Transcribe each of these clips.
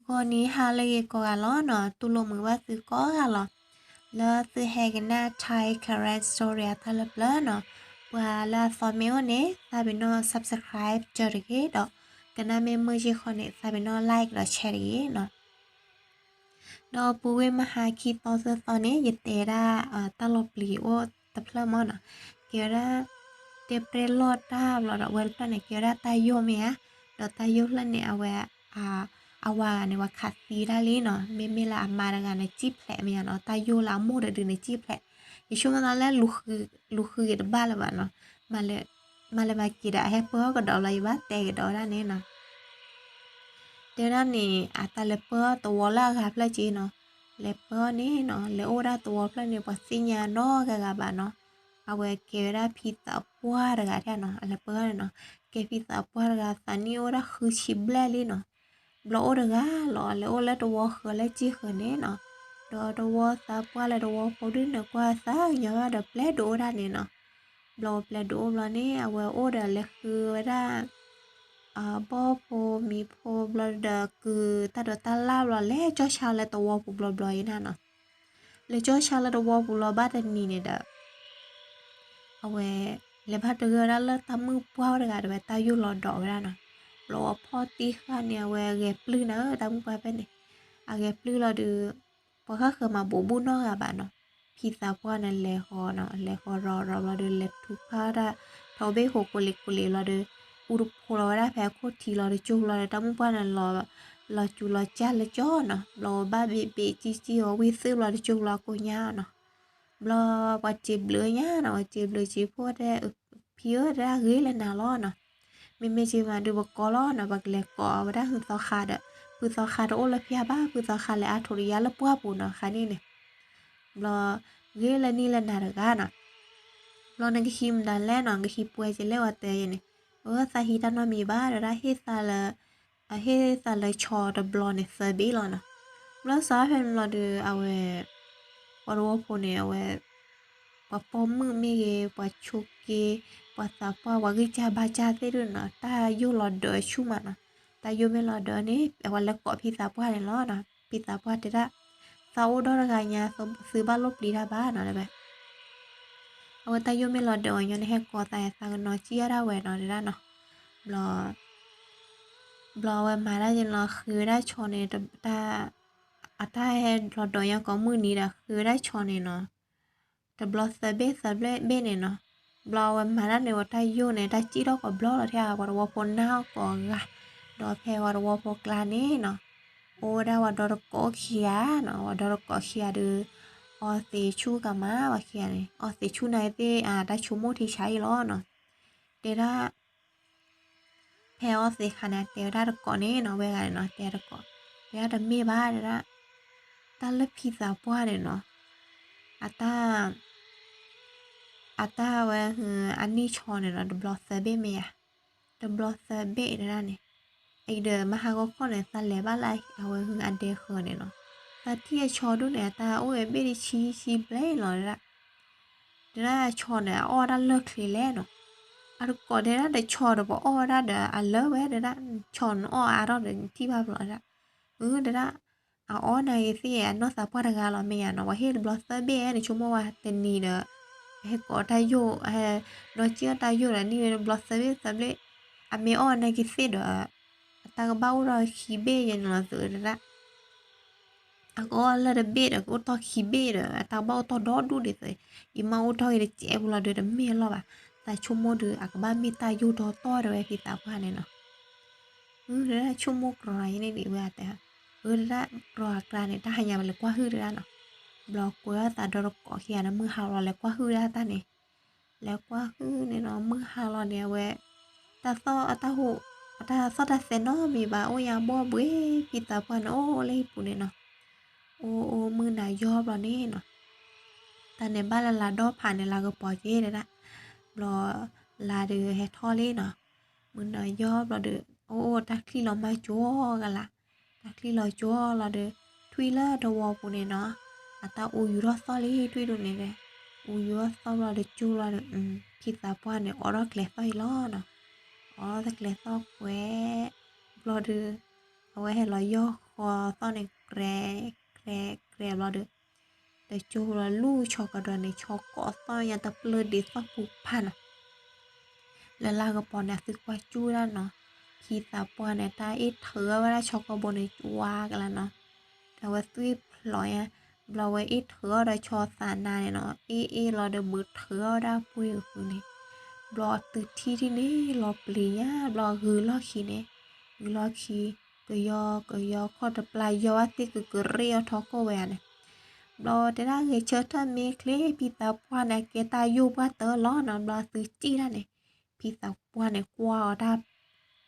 ဂီၤနံၤဟါလၢအဂ့ၤကိးဂၤလီၤနီၤ, တူၢ်လိာ်မုာ်ဘၣ်သုကိးဂၤလီၤ. လၢသုဟဲကနၣ် Thai Karen Story အတၢ်လၢပျၢၤနီၤ, ပှၤလၢအသီမ့ၢ်အိၣ်န့ၣ် သးပ့ၤနီၣ် subscribe စၢၤတဂ့ၤဒီး ကနၣ်မ့ၢ်မုာ်က့ၤဃီန့ၣ် သးပ့ၤနီၣ် like ဒီး share တဂ့ၤနီၤ. ဒီးပူၤကွံာ်မဟါခံသီသၢသီန့ၣ် ယတဲဒၣ် တၢ်လီၤပျံၤအိၣ်တဖျၢၣ်မးနီၤ, ကဲဝဲဒၣ် တဲပြဲလီၢ်တၢ်ဘျီဒီး ဝဲတဖျၢၣ်န့ၣ် ကဲဝဲဒၣ်တၢ်ယိၣ်မ့ၢ်ဧါ, ဒီးတၢ်ယိၣ်ဖျၢၣ်န့ၣ် အဝဲ အဝၤဂၤန့ၣ် ပှၤခးသံတၢ်လံနီၤ, မ့မ့ၢ်လၢအမါတဂၤန့ၣ် စံၣ်ဖျဲးမ့ၢ်ဧါနီၤ, တၢ်ယိၣ်လၢအမိၢ်တဒုန့ၣ် စံၣ်ဖျဲး, ယဆိကမိၣ်သးလၢ လူၤဃုက့ၤတဘၣ်လၢၤဘၣ်နီၤ, မၤလၢမၤက့ၤဒီး အဟဲပၢအီၣ်ကဒီးလီၤ, ယဘၣ်တဲကဒီးဝဲဒၣ်န့ၣ်နီၤ. တဲဒၣ်န့ၣ် အတၢ်လဲၤပၢအီၣ်သဝီလၢအဂၤဖျၢၣ်က့နီၤ, လဲၤပၢအီၣ်န့ၣ်နီၤ, လဲၤအိၣ်ဝဲဒၣ်သဝီဖျၢၣ်န့ၣ် ပှၤသ့ၣ်ညါနီတဂၤဂၤဘၣ်နီၤ, အဝဲကဲဝဲဒၣ်ဖံသးပှၢ်တဂၤဒၣ်နီၤ, အလဲၤပၢအီၣ်န့ၣ်နီၤ, ကဲဖံသးပှၢ်တဂၤ သးနံၣ်အိၣ်ဝဲဒၣ်ဃုဆံဘျဲၣ်လံနီၤ. ဘျီအိၣ်တဂၤလီၤ, လဲၤအိၣ်လၢသဝီဃၢၤလၢက့ၢ်ဃၢၤန့ၣ်နီၤ, ဒီးသဝီသးပှၢ်လၢသဝီဖိဒုန့ၣ် ကွၢ်သးကညီၤဘၣ်ဒီး ပျဲဒိးအိၣ်ဒၣ်န့ၣ်နီၤ. ဘျီပျဲဒိးအိၣ်ဘျီန့ၣ် အဝဲအိၣ်ဒီးလဲၤဃုဝဲဒၣ် ဘီၣ်ဖိမံၤဖိဘျီဒီး ကုာ်တၢ်ဒိးတၢ်လၣ်ဘျီ လဲၤကၠီၣ်ဆါလၢသဝီပူၤဘျီဘျီအံၤန့ၣ်နီၤ, လဲၤကၠီၣ်ဆါလၢသဝီပူၤလီၤဘၣ်တနံၤန့ၣ်ဒီး အဝဲ လဲၤဘၣ်တဂၢၢ်ဝဲဒၣ်လၢတၢ်မုၣ်ပှၢ်တဂၤဒီး ဝဲတၢ်ယိၣ်လီၤဒီးဝဲဒၣ်နီၤ. ဘျီအဖီၣ်တံၢ်ဃာ်န့ၣ် အဝဲဂဲၤပျုၢ်နၤဧၢ တၢ်မုၣ်ပှၢ်ဖဲန့ၣ်, အဂဲၤပျုၢ်လီၤဒီး ပှၤဃၣ်ဃၢၤမၤဘူးဘူးနီတဂၤဘၣ်နီၤ. ဖံသးပှၢ်န့ၣ် လဲၤဃီၤနီၤ, လဲၤဃီၤရီၤရီၤဘျီဒီး လဲၤထူဖးတၢ် ထီၣ်ဘ့ၣ်ဟိးကိးလံၤကိးလံၤဘျီဒီး အူတဖိးလီၤဝဲဒၣ်ဖဲအခိၣ်ထံးလီၤဒီး ကၠိဘျီဒီး တၢ်မုၣ်ပှၢ်န့ၣ် လီၤစူၤလီၤကၢ်လၢကၠီနီၤ. ဘျီဘၣ်ဘ့ၣ်ဘ့ၣ်ကံၣ်ကံၣ်အီၤဝံၣ်သုးဘျီဒီး ကၠိဘျီကိးညါနီၤ. ဘျီပှၤစံးဘျုးညါနီၤ, ပှၤစံးဘျုးစံးဖှိၣ်တဲ ဖံဧၢ တၢ်ဂ့ၤလၢနၤလီၤနီၤ. မ့မ့ၢ်က့ၤမးဒုးပကိးလီၤနီၤ, ပကလဲၤကိးဝဲဒၣ်ဟုသီခါဒီး ဖုသီခါတအိၣ်လၢဖၠၣ်ဘၣ်, ဖုသီခါလဲၤအါထိးတယါလၢပှၢ်ပူၤနီၤ ခါန့ၣ်န့ၣ်. ဘျီ ဂ့ၤလၢနံၣ်လၢနၤတဂၤနီၤ. ဘျီနကဟံးမတၤလဲၣ်နီၤ, ကဟံးပှဲၤက့ၤလၢပှၤတဲယဲန့ၣ်. အၢ သးဟံးတၢ်နီတမံၤဘၣ် တဲဒၣ် ဟ့ၣ်သးလၢ အဟ့ၣ်သးလၢဆီတဘျီန့ၣ်သၢဘ့ၣ်လီၤနီၤ. ဘျီစးဖဲန့ၣ်ဘျီဒီး အဝဲ ပှၤသဝီဖိန့ၣ် အဝဲ ပှၤပိာ်မုၣ်မ့ၢ်ဂ့ၤ, ပှၤဆိးက့, ပှၤသးပှၢ်, ပှၤဂံၢ်စၢ်ဘါစၢ်သ့ၣ်ဒုးနီၤ, တၢ်ယိၣ်လီၤဒၢးဆူၣ်မးနီၤ. တၢ်ယိၣ်မ့ၢ်လီၤဒၢးန့ၣ် အဝဲလဲၤကိးဖံသးပှၢ်န့ၣ်လီၤနီၤ. ဖံသးပှၢ်တဲဒၣ် သးအိၣ်ဒီတဂၤညါ သုဘၣ်လိၣ်ပျံၤတၢ်ဘၣ်နီၤ တဲဝဲ. အဝဲတၢ်ယိၣ်မ့ၢ်လီၤဒၢးဝဲညီန့ၣ် ဟဲကိးသးသးကနီၤစံၣ်အါဒၣ်ဝဲနီၤ တဲဒၣ်နီၤ. ဘျီ ဘျီအဝဲမၤတၢ်ယဲန့ၣ်လီၤ ဃ့ဝဲဒၣ်ဆီန့ၣ် တၢ် အတၢ်ဟဲလီၤဒၢးညါကိးမုၢ်နံၤဒီး ဃ့ဝဲဒၣ်ဆီန့ၣ်နီၤ. တဘျီသၢဘ့ၣ်သၢဘ့ၣ်န့ၣ်နီၤ. ဘျီအဝဲမၤတၢ်န့ၣ် ဝဲတၢ်ယိၣ်န့ၣ် တၢ်စံၣ်ထီၣ်ကိးဘျီလီၤ တဲ ပှၤသဝီဖိနၢ်ဟူကိးဂၤ, ဒီးဖဲပှၤသဝီဖိကျါန့ၣ်နီၤ အိၣ်ဝဲဒၣ်ပှၤဒီတကိးခံဂၤနီၤ. ပှၤဒီတကိးခံဂၤဒီး အီသံးဆူၣ်ကမး ပှၤခံဂၤန့ၣ် အီသံးဆူၣ်န့ၣ်သ့ၣ် အတၢ်ဆိကမိၣ်ထံဆါအံၤလီၤနီၤ. တဲဒၣ် ဖဲအီသံးခါန့ၣ် အတဲဝဲဒၣ်တကိးန့ၣ်နီၤ ဝဲဂၤန့ၣ်နီၤ တဲတကိး, တဲဒၣ်တမ့ၢ်ဘၣ်တဲဒၣ်, တၢ်လၢဖံသးပှၢ်န့ၣ်နီၤ အတၢ် အတၢ်ဝဲ အနံၣ်ဆီန့ၣ်နီၤ တဘျီသၢဘ့ၣ်မ့ၢ်ဧါ, တဘျီသၢဘ့ၣ်တဲဒၣ်န့ၣ်. အံၤဒီးမဟါဂီၤခီန့ၣ် သးလဲၤဘၣ်လၢအဝဲအဒဲဃၢၤန့ၣ်နီၤ, သးထံၣ်အဆီဒိၣ်န့ၣ် အတၢ်အိၣ်ဝဲဘ့ၣ်တဆံဆံဘျဲၣ်လီၤတဲဒၣ်. တဲဒၣ်ဆီန့ၣ် အအီၣ်တၢ်လၢာ်ချ့လဲၣ်နီၤ. အတကိးတဲဒၣ်ဒီးဆီဒီးပအီၣ်ဝဲဒၣ်ဒီးအလၢဝဲတဲဒၣ်, ဆီန့ၣ်အီၣ်အါထီၣ်ဒီးနထံၣ်ဘၣ်ဘျီဒၣ်. အၢ တဲဒၣ်, အအီၣ်နာ်က့ၤသ့ၣ် အနီၢ်သးပှၢ်တဂၤလီၤမ့ၢ်ဧါနီၤ, ပှၤဟ့ၣ်တဘျီသၢဘ့ၣ် နဆိကမိၣ်ဝဲတနံၤဒီး ဟဲကိးတၢ်ယိၣ် ဟဲဒီးစံၣ်အီၣ်တၢ်ယိၣ်ဒီးနံၣ်ဝဲတဘျီသၢဘ့ၣ်သၢဘ့ၣ်, အမ့ၢ်အီၣ်နာ်က့ၤသ့ၣ်ဒီး အတၢ်ကဘၣ်အိၣ်ဒီးခံဘ့ၣ်ယဲန့ၣ်လီၤသုတဲဒၣ်. အကအီၣ်လၢတဘ့ၣ်ဒီး ကအိၣ်တီၢ်ခံဘ့ၣ်ဒီး အတၢ်ကဘၣ်အိၣ်တီၢ်ဒီဒူၣ်ဒ်သိး, ယမ့ၢ်အိၣ်တီၢ်က့ၤတစဲးဖိလီၤဒီးတမ့ၢ်လီၤဘၣ်. သးဆိကမိၣ်ဒီး အကဘၣ်မ့ၢ်တၢ်ယိၣ်ဒီတီၢ်တဲဝဲဖံသးပှၢ်န့ၣ်နီၤ. အၢ တဲဒၣ်ဆိကမိၣ်ကြီယဲန့ၣ်ဒံးဝဲအတဲ, အၢ တဲဒၣ်ကြီအကျါန့ၣ် တၢ်ဟါညါပလဲၤကွၢ်ဟုၣ်တဲဒၣ်နီၤ. ဘျီကွဲထီၣ်သးဒီတကိးခံဂၤန့ၣ် မုၢ်ဟါလီၤလဲၤကွၢ်ဟုၣ်ဒၣ်တၢ်န့ၣ် လဲၤကွၢ်ဟုၣ်န့ၣ်နီၤ မုၢ်ဟါလီၤန့ၣ် အဝဲ တၢ်သီၣ်အတၢ်ဟူး အတၢ်သီၣ်တၢ်သဲနီတမံၤဘၣ် အိၣ်ညါဘီၣ်ဘှ့ၣ် ဖံသးပှၢ်န့ၣ် အိၣ်လၢဟံၣ်ပူၤန့ၣ်နီၤ. အိၣ်အိၣ်မုၢ်နၤယီၢ်ဘျီန့ၣ်နီၤ တၢ်န့ၣ်ဘၣ်လၢလါဒီဖးန့ၣ် လါကပီၤက့ၤတဲဒၣ်. ဘျီ လါဒီးဟဲထီၣ်လံနီၤ. မုၢ်နၤယီၢ်ဘျီဒီး အိၣ်အိၣ်တၢ်ချံလီၤမၢ်ကၠိကလး, တၢ်ချံလီၤကၠိလီၤဒီး ထွံၣ်လၢတဝီပူၤန့ၣ်နီၤ အတၢ်အူယူၤထီၣ်သီၣ်လံ ထွံၣ်ဒိၣ်န့ၣ်ဒီး အူယူၤထီၣ်သီၣ်ဘျီဒီးကၠိလီၤဒီး ဖံသးပှၢ်န့ၣ် အိးထီၣ်ကျဲသီၣ်အံၤလီၤနီၤ. အိးထီၣ်ကျဲသီၣ်ကွဲး ဘျီဒီး အဝဲဟဲလီၤယီၢ် ဆီကိးသီၣ်န့ၣ် ကြဲ ကြဲ ကြဲဘျီဒီး တကၠိလီၤလူၢ်ဆီကဒီးန့ၣ် ဆီကိးသီၣ်ညါတပျၢၢ်ဒံးသီၣ်ပူၤဖးနီၤ လၢလၢကပီၤန့ၣ် အသုကွၢ်ကၠူၣ်ဒၣ်နီၤ, ဖံသးပှၢ်န့ၣ် တၢ်အ့ၣ်ထုးအီၣ်ဝဲဒၣ်ဆီကိာ်ဘိန့ၣ် ဝါကလါနီၤ, အဝဲသွံၣ်ဖျိးညါ, ဘျီဝဲအ့ၣ်ထုးအီၣ်ဒီးဆီသးနါန့ၣ်နီၤ, အ့ၣ်အ့ၣ်လီၤဒီးဘုးထုးအီၣ်ဝဲဒၣ်ပှ့ၤကဖုန့ၣ်, ဘျီအသုထံၣ်ဒ်န့ၣ် လီၤပျံၤညါ, ဘျီဂုၤလီၢ်ခံန့ၣ်, ဂုၤလီၢ်ခံ, ကယီ ကယီခီၣ်တပျၢ်ယီၤဘၣ်သ့ၣ်ကကရ့ၣ်အီၤထီကိၢ်ဝဲဧါန့ၣ် ဘျီတဲဒၣ်ဂဲၤဆၢထၢၣ်မ့ၢ်ချ့ ဖံသးပှၢ်န့ၣ် အကဲတၢ်ယိၣ်ပှၢ်တၢၢ်လီၤနီၤ, ဘျီအသုစံၣ်ဒၣ်န့ၣ်, ဖံသးပှၢ်န့ၣ် ကွၢ်အီၤတၢ်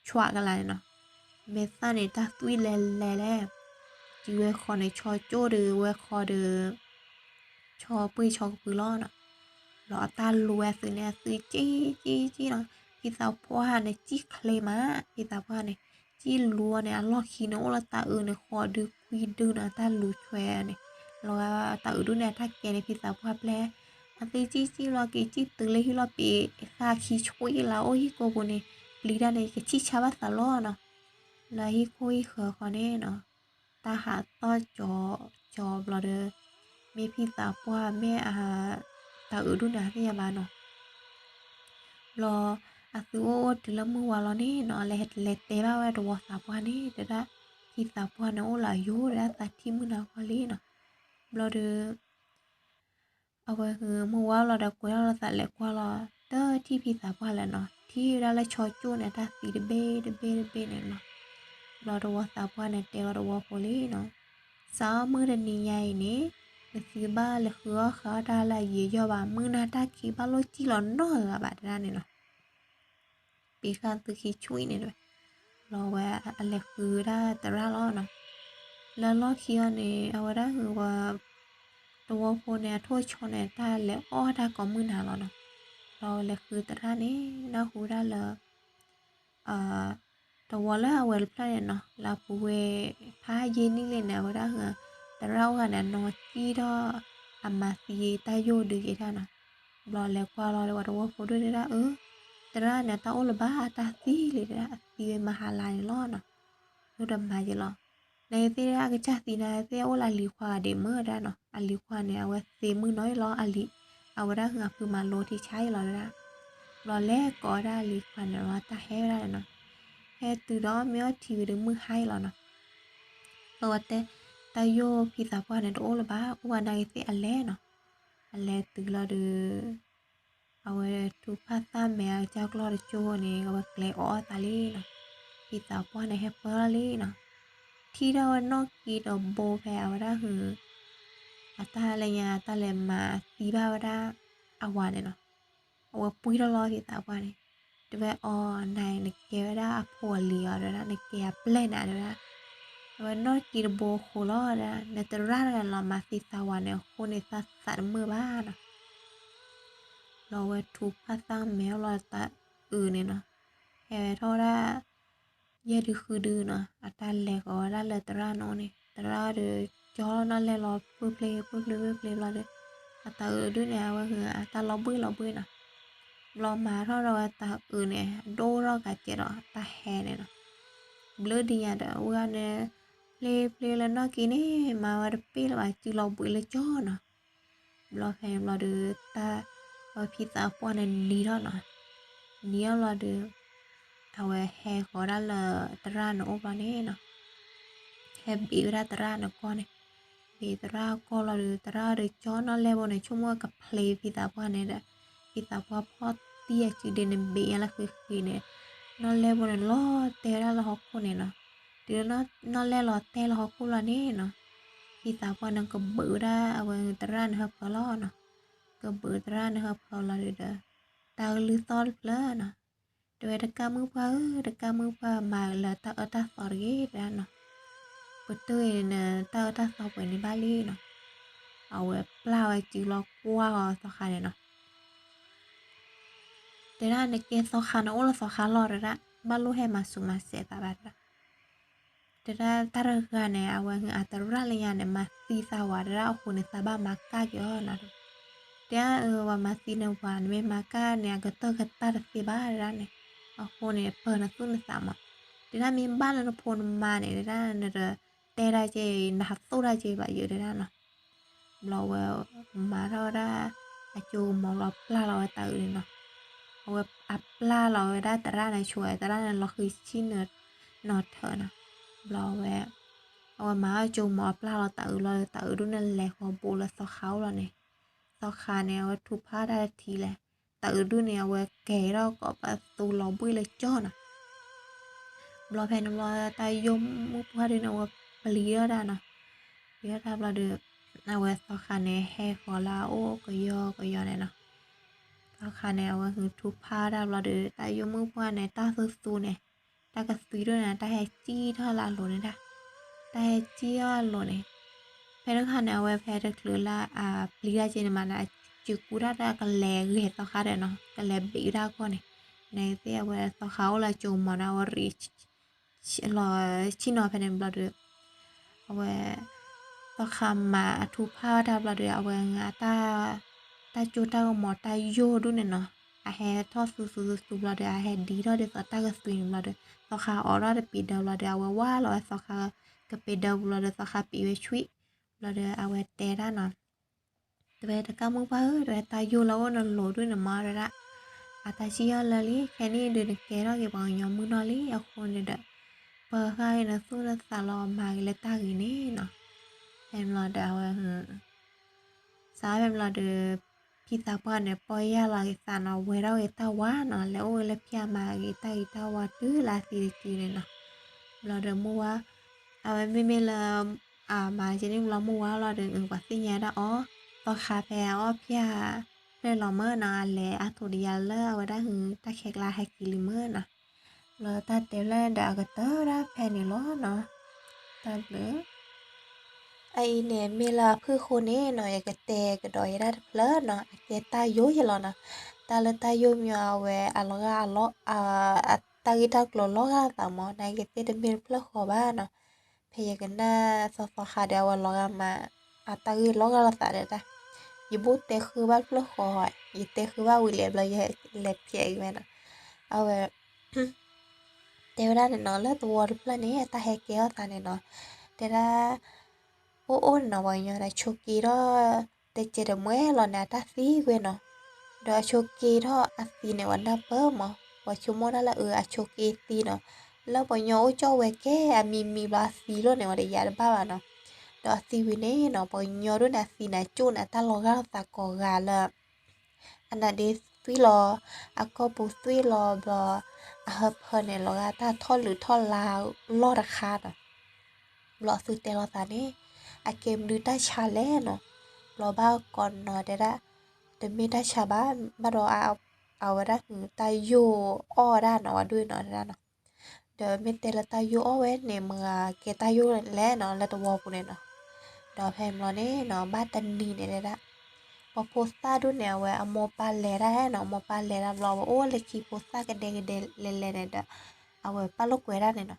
ဆွးကလါန့ၣ်နီၤ, မဲာ်သၣ်န့ၣ် တၢ်သွံၣ်လဲၤလဲၤလဲၣ်, စုဝဲဃီန့ၣ် ဆီကၠိၣ်ဒီးဝဲဃီဒီး ဆီပှ့ၤဆီကဖုလီၤနီၤ, ဘျီအတၢ်လူၤဝဲအသုန့ၣ် အသုစံၣ်စံၣ်စံၣ်နီၤ, ဖံသးပှၢ်န့ၣ် စံၣ်ချ့မး, ဖံသးပှၢ်န့ၣ် စံၣ်လူၤအီၤန့ၣ် အလီၢ်ခံန့ၣ် အိၣ်လၢတၢ်အုးန့ၣ် ဃိးဒုခွံဒုနီၤ, တၢ်လူၤဆွဲန့ၣ်, လီၤဝဲတၢ်အုးဒုန့ၣ် အတၢ်ကဲန့ၣ် ဖံသးပှၢ်ပျဲ အသုစံၣ်စံၣ်လီၤက့ၤ စံၣ်တုၤလၢဟံၣ်လီၤပံာ် ဃၣ်ခံဆှံလၢ အိၣ်ဟံၣ်ကိာ်ပူၤန့ၣ် ပျံၤတၢ်န့ၣ် ကဆံၣ်ဆါဘၣ်သးလီၤနီၤ, လၢဟံၣ်ခိၣ်ဟံၣ်ဃၢၤဃီန့ၣ်နီၤ, တၢ်ဟးသီၣ်ကၠီကၠီဘျီဒီး မ့ၢ်ဖံသးပှၢ်မ့ၢ်အ တၢ်အုးဒုန့ၣ်သ့ၣ်ညါဘၣ်နီၤ, ဘျီ အသုအိၣ်အိၣ်တုၤလၢမုၢ်ဝါလီၤန့ၣ်နီၤ, လဲၤလဲၤတဲဘၣ်ဝဲတဝီသးပှၢ်န့ၣ် တဲဒၣ် ဖံသးပှၢ်န့ၣ် အိၣ်လၢယိၤဒၣ်သးထံၣ်မုၢ်နၤခီလံနီၤ, ဘျီဒီး အဝဲမုၢ်ဝါလီၤဒီး ကွဲထီၣ်လီၤသးလဲၤကွၢ်လီၤ, တထံၣ်ဖံသးပှၢ်လၢၤနီၤ, ထံၣ်ဝဲဒၣ်လၢဆီကၠိၣ်န့ၣ် တၢ်သံတဘ့ၣ်တဘ့ၣ်တဘ့ၣ်န့ၣ်နီၤ, ဘျီတဝီသးပှၢ်န့ၣ် တဲဝဲတဝီဖိလံနီၤ, စးထီၣ်မုၢ်တနံၤညါအံၤန့ၣ် နသုဘၣ်လဲၤဃုအီၣ်ဃုအီတၢ်လၢအယံာ်ယီၣ်ဘၣ်, မုၢ်နၤတၢ်ခံးဘၣ်လိၣ်စံၣ်လီၤနီတဂၤဘၣ် တဲဒၣ်န့ၣ်နီၤ ပ့ၤဃာ်သုခံဆှံန့ၣ်တဝဲ, ဘျီဝဲအလဲၤဃုဒၣ်သရၣ်လီၤနီၤ, လၢလီၢ်ခံအီၤန့ၣ် အဝဲဒၣ်ဟူဝဲ တဝီဖိန့ၣ် အထိၣ်ဆီန့ၣ် တၢ်လဲၤအီၣ်တၢ်ကိးမုၢ်နၤလီၤနီၤ, ဘျီဝဲလဲၤဃုသရၣ်န့ၣ် နၢ်ဟူဒၣ်လၢ တဝီလၢအဝဲတဖျၢၣ်န့ၣ်နီၤ, လၢအပူၤဝဲ ဖးယံာ်နံၣ်လံန့ၣ် အဝဲဒၣ်ဟူ သရၣ်အိၣ်ဂၤန့ၣ် အနီၢ်ကံၣ်ထီၣ် အမၤသံတၢ်ယိၣ်ဒုးက့ၤတၢ်နီၤ, ဘျီလဲၤကွၢ်လီၤဒီး ပှၤတဝီဖိဒုးတဲဒၣ်အၢ သရၣ်န့ၣ် တၢ်အိၣ်လၢၤဘၣ် တၢ်သံလံတဲဒၣ် အသံဝဲမဟါလါန့ၣ်လီၤနီၤ, ဒိၣ်တမၤက့ၤလီၤ, နသ့ၣ်ဒၣ်အကစၢ်သံနၤသ့ၣ်အိၣ်လၢအလံၤခွါဂၤဒံးမ့ၢ်တဲဒၣ်နီၤ, အလံၤခွါန့ၣ် အဝဲသ့မုၢ်နီၤအံၤလီၤ အလံၤ, အဝဲဒၣ်ဟူအဖုမၤလိထံဆါအံၤလီၤတဲဒၣ်, ဘျီလဲၤကိးဝဲဒၣ်အလံၤခွါန့ၣ်လီၤ တၢ်ဟဲဝဲဒၣ်န့ၣ်နီၤ, ဟဲတုၤဒီးမ့ၢ်အီထံဝံၤဒီးမုၢ်ဟါအံၤလီၤနီၤ, ဘျီဝဲတဲ တၢ်ယိၣ်ဖံသးပှၢ်န့ၣ် တအိၣ်လၢၤဘၣ် အိၣ်ဝဲနာ်က့ၤသ့ၣ်အလဲၤနီၤ, အလဲၤတုၤလီၤဒီး အဝဲထူဖၣ်သၣ်မဲာ်အကစၢ်ကျီၢ်တကၠိန့ၣ် အဝဲကျဲၤအီၣ်အီၣ်သးလံနီၤ, ဖံသးပှၢ်န့ၣ် ဟဲပၢၢ်လီၤလံနီၤ, ထံၣ်ထီၣ်ဝဲနီၢ်ကံၢ်တဘိဖဲအဝဲဒၣ်ဟူ အတၢ်လၢညါ တၢ်လဲၤမၤသံဘၣ်ဝဲဒၣ် အဝၤန့ၣ်နီၤ, အဝဲပှံၢ်ထီၣ်လီၤဖံသးပှၢ်န့ၣ်, တဲဝဲအီၤ နၤအံၤနကဲဝဲဒၣ်အဖိအလံၤအီၤတဲဒၣ် နကဲအပျဲၢ်နၤတဲဒၣ်, အဝဲနီၢ်ကံၢ်တဘိဃိလီၤတဲဒၣ် နသရၣ်တဂၤလီၤမၤသံသးဝၤန့ၣ် အဃိန့ၣ် သးသးတမုာ်ဘၣ်နီၤ ဘျီဝဲထူဖၣ်သၣ်မဲာ်လီၤတၢ်အုးန့ၣ်နီၤ, ဟဲထီၣ်ဝဲဒၣ် ယဲၢ်ဒုဃုဒုနီၤ, အတၢ်လဲၤဃီၤဝဲဒၣ်လၢသရၣ်န့ၣ်အိၣ်န့ၣ် သရၣ်ဒီး ကၠီနီၢ်လဲၢ်လီၤ ပှ့ၤပျ့ၤ ပှ့ၤပျ့ၤ ပှ့ၤပျ့ၤဘျီဒီး အတၢ်အုးဒုန့ၣ် အဝဲဟူ အတၢ်လီၤဘှံးလီၤဘှံးနီၤ, ဘျီမၤထီၣ်ဒီးဝဲတၢ်အုးန့ၣ် ဒိၣ်ထီၣ်ကးကဲးဒီးတၢ်ဟဲန့ၣ်နီၤ, ဘျုးဒ်ညါဒီး ဝဲန့ၣ် ပျ့ၤပျ့ၤလၢနီၢ်ကံၢ်န့ၣ် မၤဝဲတပ့ၢ်လၢၤဘၣ် စုလီၤဘှံးလၢကၠီနီၤ ဘျီဖဲန့ၣ်ဘျီဒီး တၢ် အဝဲဖံသးပှၢ်န့ၣ်နံၤထီၣ်နီၤ, နံၤထီၣ်ဘျီဒီး အဝဲဟဲဃီၤဒၣ်လၢသရၣ်န့ၣ်အိၣ်ဘျီန့ၣ်နီၤ, ဟဲဘ့းဝဲဒၣ်သရၣ်န့ၣ်ကီၢ်န့ၣ်, ဘ့းသရၣ်ကီၢ်လီၤဒီး သရၣ်ဒီးကၠီနီၢ်လဲၢ်ဘိန့ၣ် ဆိကမိၣ်ကဖျ့ဖံသးပှၢ်န့ၣ်ဒီး ဖံသးပှၢ်ဖီၣ်တံၢ်အစုဒ့န့ၣ်ဘ့းညါလၢဃံဃံန့ၣ်, နီၢ်လဲၢ်ဘိန့ၣ် လီၤတဲာ်ဝဲဒၣ်လၢဟီၣ်ခိၣ်န့ၣ်နီၤ, တုၤလၢနီၢ်လဲၢ်လီၤတဲာ်လၢဟီၣ်ခိၣ်လီၤန့ၣ်နီၤ, ဖံသးပှၢ်န့ၣ်ကဘုးဝဲဒၣ်အဝဲသရၣ်န့ၣ်ဟၢဖၢလီၤနီၤ, ကဘုးသရၣ်န့ၣ်ဟၢဖၢလီၤဒီး တၢ်ကလုၢ်သီၣ်တဖျၢၣ်နီၤ, တဲဝဲတကၢ်မုၣ်ပှၢ်ဧၢ တကၢ်မုၣ်ပှၢ်မၤလၢတၢ်အၢတၢ်သီတဂ့ၤတဲဒၣ်နီၤ, ပတုာ်အံၤန့ၣ် တၢ်အၢတၢ်သီပှဲၤန့ၣ်ဘၣ်လံနီၤ, အဝဲပျၢ်ဝဲစုလီၤကွၢ်အီၤသီခါန့ၣ်နီၤ တဲဒၣ်နကဲသီခါန့ၣ်အိၣ်လၢသီခါလီၤတဲဒၣ်, ဘၣ်လိၣ်ဟဲမၤဆူးမၤစဲးသးဘၣ်တဲဒၣ်, တဲဒၣ်တၢ်တဂၤန့ၣ် အဝဲဟူအသရၣ်လၢညါန့ၣ် မၤသံသးဝၤတဲဒၣ်အဃိန့ၣ် သးဘၣ်မၤကၢ်က့ၤအီၤနီၤ, တဲဒၣ်အၢ ပှၤမၤသံနဝၤန့ၣ် မ့ၢ်မၤကၢ်န့ၣ် အကတၢၢ်ကတၢၢ်တသ့ဘၣ်တဲဒၣ်န့ၣ်, အဃိန့ၣ် ပၢၤနသူၣ်နသးမး, တဲဒၣ်မ့ၢ်ဘၣ်လၢနဖိနမါန့ၣ် တဲဒၣ်နတ နတဲတၢ်က့ နဟးသိၣ်တၢ်က့ဘၣ်ယဲတဲဒၣ်နီၤ. ဘျီဝဲမၤထီၣ်ဝဲဒၣ် အကၠိကမီၤလီၤ ပျၢ်လီၤဝဲတၤအုးန့ၣ်နီၤ. အဝဲအပျၢ်လီၤဝဲဒၣ်သရၣ်န့ၣ် ဆိဝဲသရၣ်န့ၣ် လီၤဃံဆံၣ်နီၤထၢနီၤ. ဘျီဝဲ အဝဲမၤအကၠိကမီၤအပျၢ်လီၤတၤအုးလီၤဒီး တၤအုးဒုးန့ၣ် လဲၤဃီၤဘူးလၢသီခါအိၣ်လီၤန့ၣ်, သီခါန့ၣ် အဝဲထုးဖးတၢ်တထံၣ်လဲၣ်. တၤအုးဒုးန့ၣ် အဝဲကဲထီၣ်ကိးပသူလီၤဘှံးလၢကၠီနီၤ. ဘျီဖဲန့ၣ်ဘျီ တၢ်ယိၣ်မုၣ်ပှၢ်ဒုးန့ၣ် အဝဲပျံၤထီၣ်တၢ်နီၤ. ပျံၤထီၣ်တၢ်ဘျီဒီး အဝဲသီခါန့ၣ် ဟဲဃီၤလၢအအိၣ်ကယီကယီန့ၣ်နီၤ. သီခါန့ၣ် အဝဲဟုးထုးဖးတၢ်ဘျီဒီး တၢ်ယိၣ်မုၣ်ပှၢ်န့ၣ် တၢ်သူသူန့ၣ်, တၢ်ကသွံဒိၣ်န့ၣ် တၢ်ဟဲစံၣ်ထီၣ်လၢအလိၤန့ၣ်ဒၣ်, တၢ်ဟဲစံၣ်ထီၣ်အလိၤန့ၣ်. ဖဲတခါန့ၣ် အဝဲဖဲတချုးလၢအပျံၤတၢ်က့န့ၣ်မးန့ၣ် အစုကူတၢ်ဒီး ကလဲၤဂဲၤသီခါဒီးနီၤ, ကလဲၤဘ့းတၢ်အဂီၢ်န့ၣ်, နသ့ၣ်အဝဲသီခါအိၣ်လၢကၠိမီၤန့ၣ် အဝဲရံး လီၤဆံၣ်နီၤဖဲန့ၣ်ဘျီဒီး အဝဲ သီခါမၤအထုးဖးတၢ်ဘျီဒီး အဝဲ တၢ်ကၠိတၢ်ကမီၤတၢ်ယိၣ်ဒုးန့ၣ်နီၤ, အဟဲထီၣ်သူသူသူသူဘျီဒီး အဟဲဒံထီၣ်ဒ်သိးတၢ်ကသွံန့ၣ်ဘျီဒီး သီခါအိးထီၣ်တပ့ၤဒၢဘျီဒီး အဝဲဝါလီၤဝဲသီခါကပ့ၤဒၢဘျီဒီး သီခါပံးဝဲဆွံၣ်, ဘျီဒီးအဝဲတဲဒၣ်နီၤ တဝဲတကၢ်မုၣ်ပှၢ်ဧၢ တဝဲတၢ်ယိၣ်လၢအိၣ်နလိၤဒုးန့ၣ်မးဒၣ်, အတၢ်စံၣ်ယီၢ်လၢလံ ခဲနံၣ်ဒုးနကဲထီၣ်က့ၤပှၤကညီမုၢ်နီၢ်လံအဃိန့ၣ်ဒီး ပၢၤဃာ်ဂ့ၤနသူၣ်နသးလီၤမၤဂ့ၤလၢတၢ်ဂ့ၤန့ၣ်နီၤ, ဖဲန့ၣ်ဘျီဒီးအဝဲ စးဖဲန့ၣ်ဘျီဒီး ဖံသးပှၢ်န့ၣ် ပီၢ်ယၢ်လီၤက့ၤသးနီၤ ဝဲထီၣ်က့ၤတၢ်ဝါနီၤ လဲၤအိၣ်ဝဲလၢဖံအမၤဂ့ၤတၢ်ဂ့ၤတၢ်ဝါတုၤလၢအသံတစုန့ၣ်နီၤ, ဘျီဒီးမုၢ်ဝါ အဝဲမ့မ့ၢ်လၢ အမၤက့န့ၣ်ဘျီမုၢ်ဝါလီၤဒီး ပှၤသ့ၣ်ညါဒၣ်အီၤ, သီခါဖဲအအီၣ်ဖၠၣ်ဖျၢၣ်လီၤမၢ်နီၤ အလဲၤအါထိးတယါလၢအဝဲဒၣ်ဟုတၢ်ခဲကျါဟဲက့ၤလံမၢ်နီၤ, ဘျီတၢ်တဲဖျၢၣ်ဒီးအကတၢၢ်ဒၣ်ဖဲန့ၣ်လီၤနီၤ, တၢ်ဘျုး အအံၤန့ၣ် မ့ၢ်လၢအဖုၣ်ဃိန့ၣ်နီၤ ယကတဲကဒီးယဲဒၣ်တဖျၢၣ်နီၤ အကဲတၢ်ယိၣ်ယဲလီၤနီၤ, တၢ်လၢတၢ်ယိၣ်မ့ၢ်အဝဲအလီၤဂာ်အလီၢ် တၢ်ဂ့ၢ်တၢ်ကျိၤလီၤဂာ်လိာ်သးမး နာ်က့သ့ၣ်တမ့ၢ်တဖျၢၣ်ဃီဘၣ်နီၤ, ဖဲယကနၣ်သီသီခါဒီး အဝဲလီၤဂာ်မး အတၢ်ဂ့ၢ်လီၤဂာ်လိာ်သးဒီးတၢ်, ယဘိၣ်တဲဃုဘၣ်တဖျၢၣ်ဃီ, ယတဲဃုဘၣ်ဝံၤလဲၣ်ဘျီယလဲၤဖျဲးက့ၤဝဲနီၤ, အဝဲ တဲဝဲဒၣ်န့ၣ်နီၤ လၢသဝီတဖျၢၣ်န့ၣ် အတၢ်ဟဲကဲထီၣ်သးန့ၣ်နီၤ, တဲဒၣ် အိၣ်အိၣ်န့ၣ်နီၤ ပှၤကညီန့ၣ် ဆိးက့ထီၣ် တစဲးတမှဲလီၤန့ၣ် အတၢ်သံကွံာ်နီၤ, ဒီးအဆိးက့ထီၣ်အသံန့ၣ် ပှၤနၢ်ပၢၢ်မး, ပှၤဆိကမိၣ်ဒၣ်လၢအဆိးက့သံနီၤ, လၢပှၤကညီအိၣ်ကၠီၣ်ဝဲကဲ အမံၤမံၤဘျီအသံလီၤန့ၣ် ပှၤတယာ်တဘၣ်ဘၣ်နီၤ, ဒီးအသံဝံၤန့ၣ်နီၤ ပှၤကညီဒိၣ်န့ၣ် အသံန့ၣ် အကၠိၣ်န့ၣ် အတၢ်လီၤဂာ်လိာ်သးကိးဂၤလၢ အနါဒ့သွံၣ်လီၤ, အကီၢ်ပူၤသွံၣ်လီၤဘျီ, အဟၢဖၢန့ၣ် လီၤဂာ်တၢ်ထီၣ်လုးထီၣ်လါလီၢ်တခါနီၤ, ဘျီအသုတဲလိာ်သးန့ၣ်, အကဲမနုၤတၢ်ဆါလဲၣ်နီၤ, ဘျီဘၣ်ကိးနီၤတဲဒၣ်, တမ့ၢ်တၢ်ဆါဘၣ်, ဘၣ်ဒီး အဝဲဒၣ်ဟုတၢ်ယိၣ်အီၣ်ဝဲဒၣ်နီၤ ဝဲဒိၣ်နီၤတဲဒၣ်နီၤ, ဒီးမ့ၢ်တဲလၢတၢ်ယိၣ်အီၣ်ဝဲန့ၣ် မ့ၢ်ဂ့ၤကဲတၢ်ယိၣ်လဲၣ်နီၤ လၢသဝီပူၤန့ၣ်နီၤ, ဒီးဖဲန့ၣ်ဘျီန့ၣ်နီၤ ဘၣ်တနံၤန့ၣ်တဲဒၣ်, ပှၤဖိသၣ်ဒိၣ်န့ၣ် အဝဲအမိၢ်ပၢ်လဲၤတၢ်နီၤ အမိၢ်ပၢ်လဲၤတၢ်ဘျီ အဝဲအိၣ်လၢခံဖိသၣ်ကဒဲကဒဲလဲၤလဲၤန့ၣ်ဒီး, အဝဲပာ်လိာ်ကွဲဒၣ်န့ၣ်နီၤ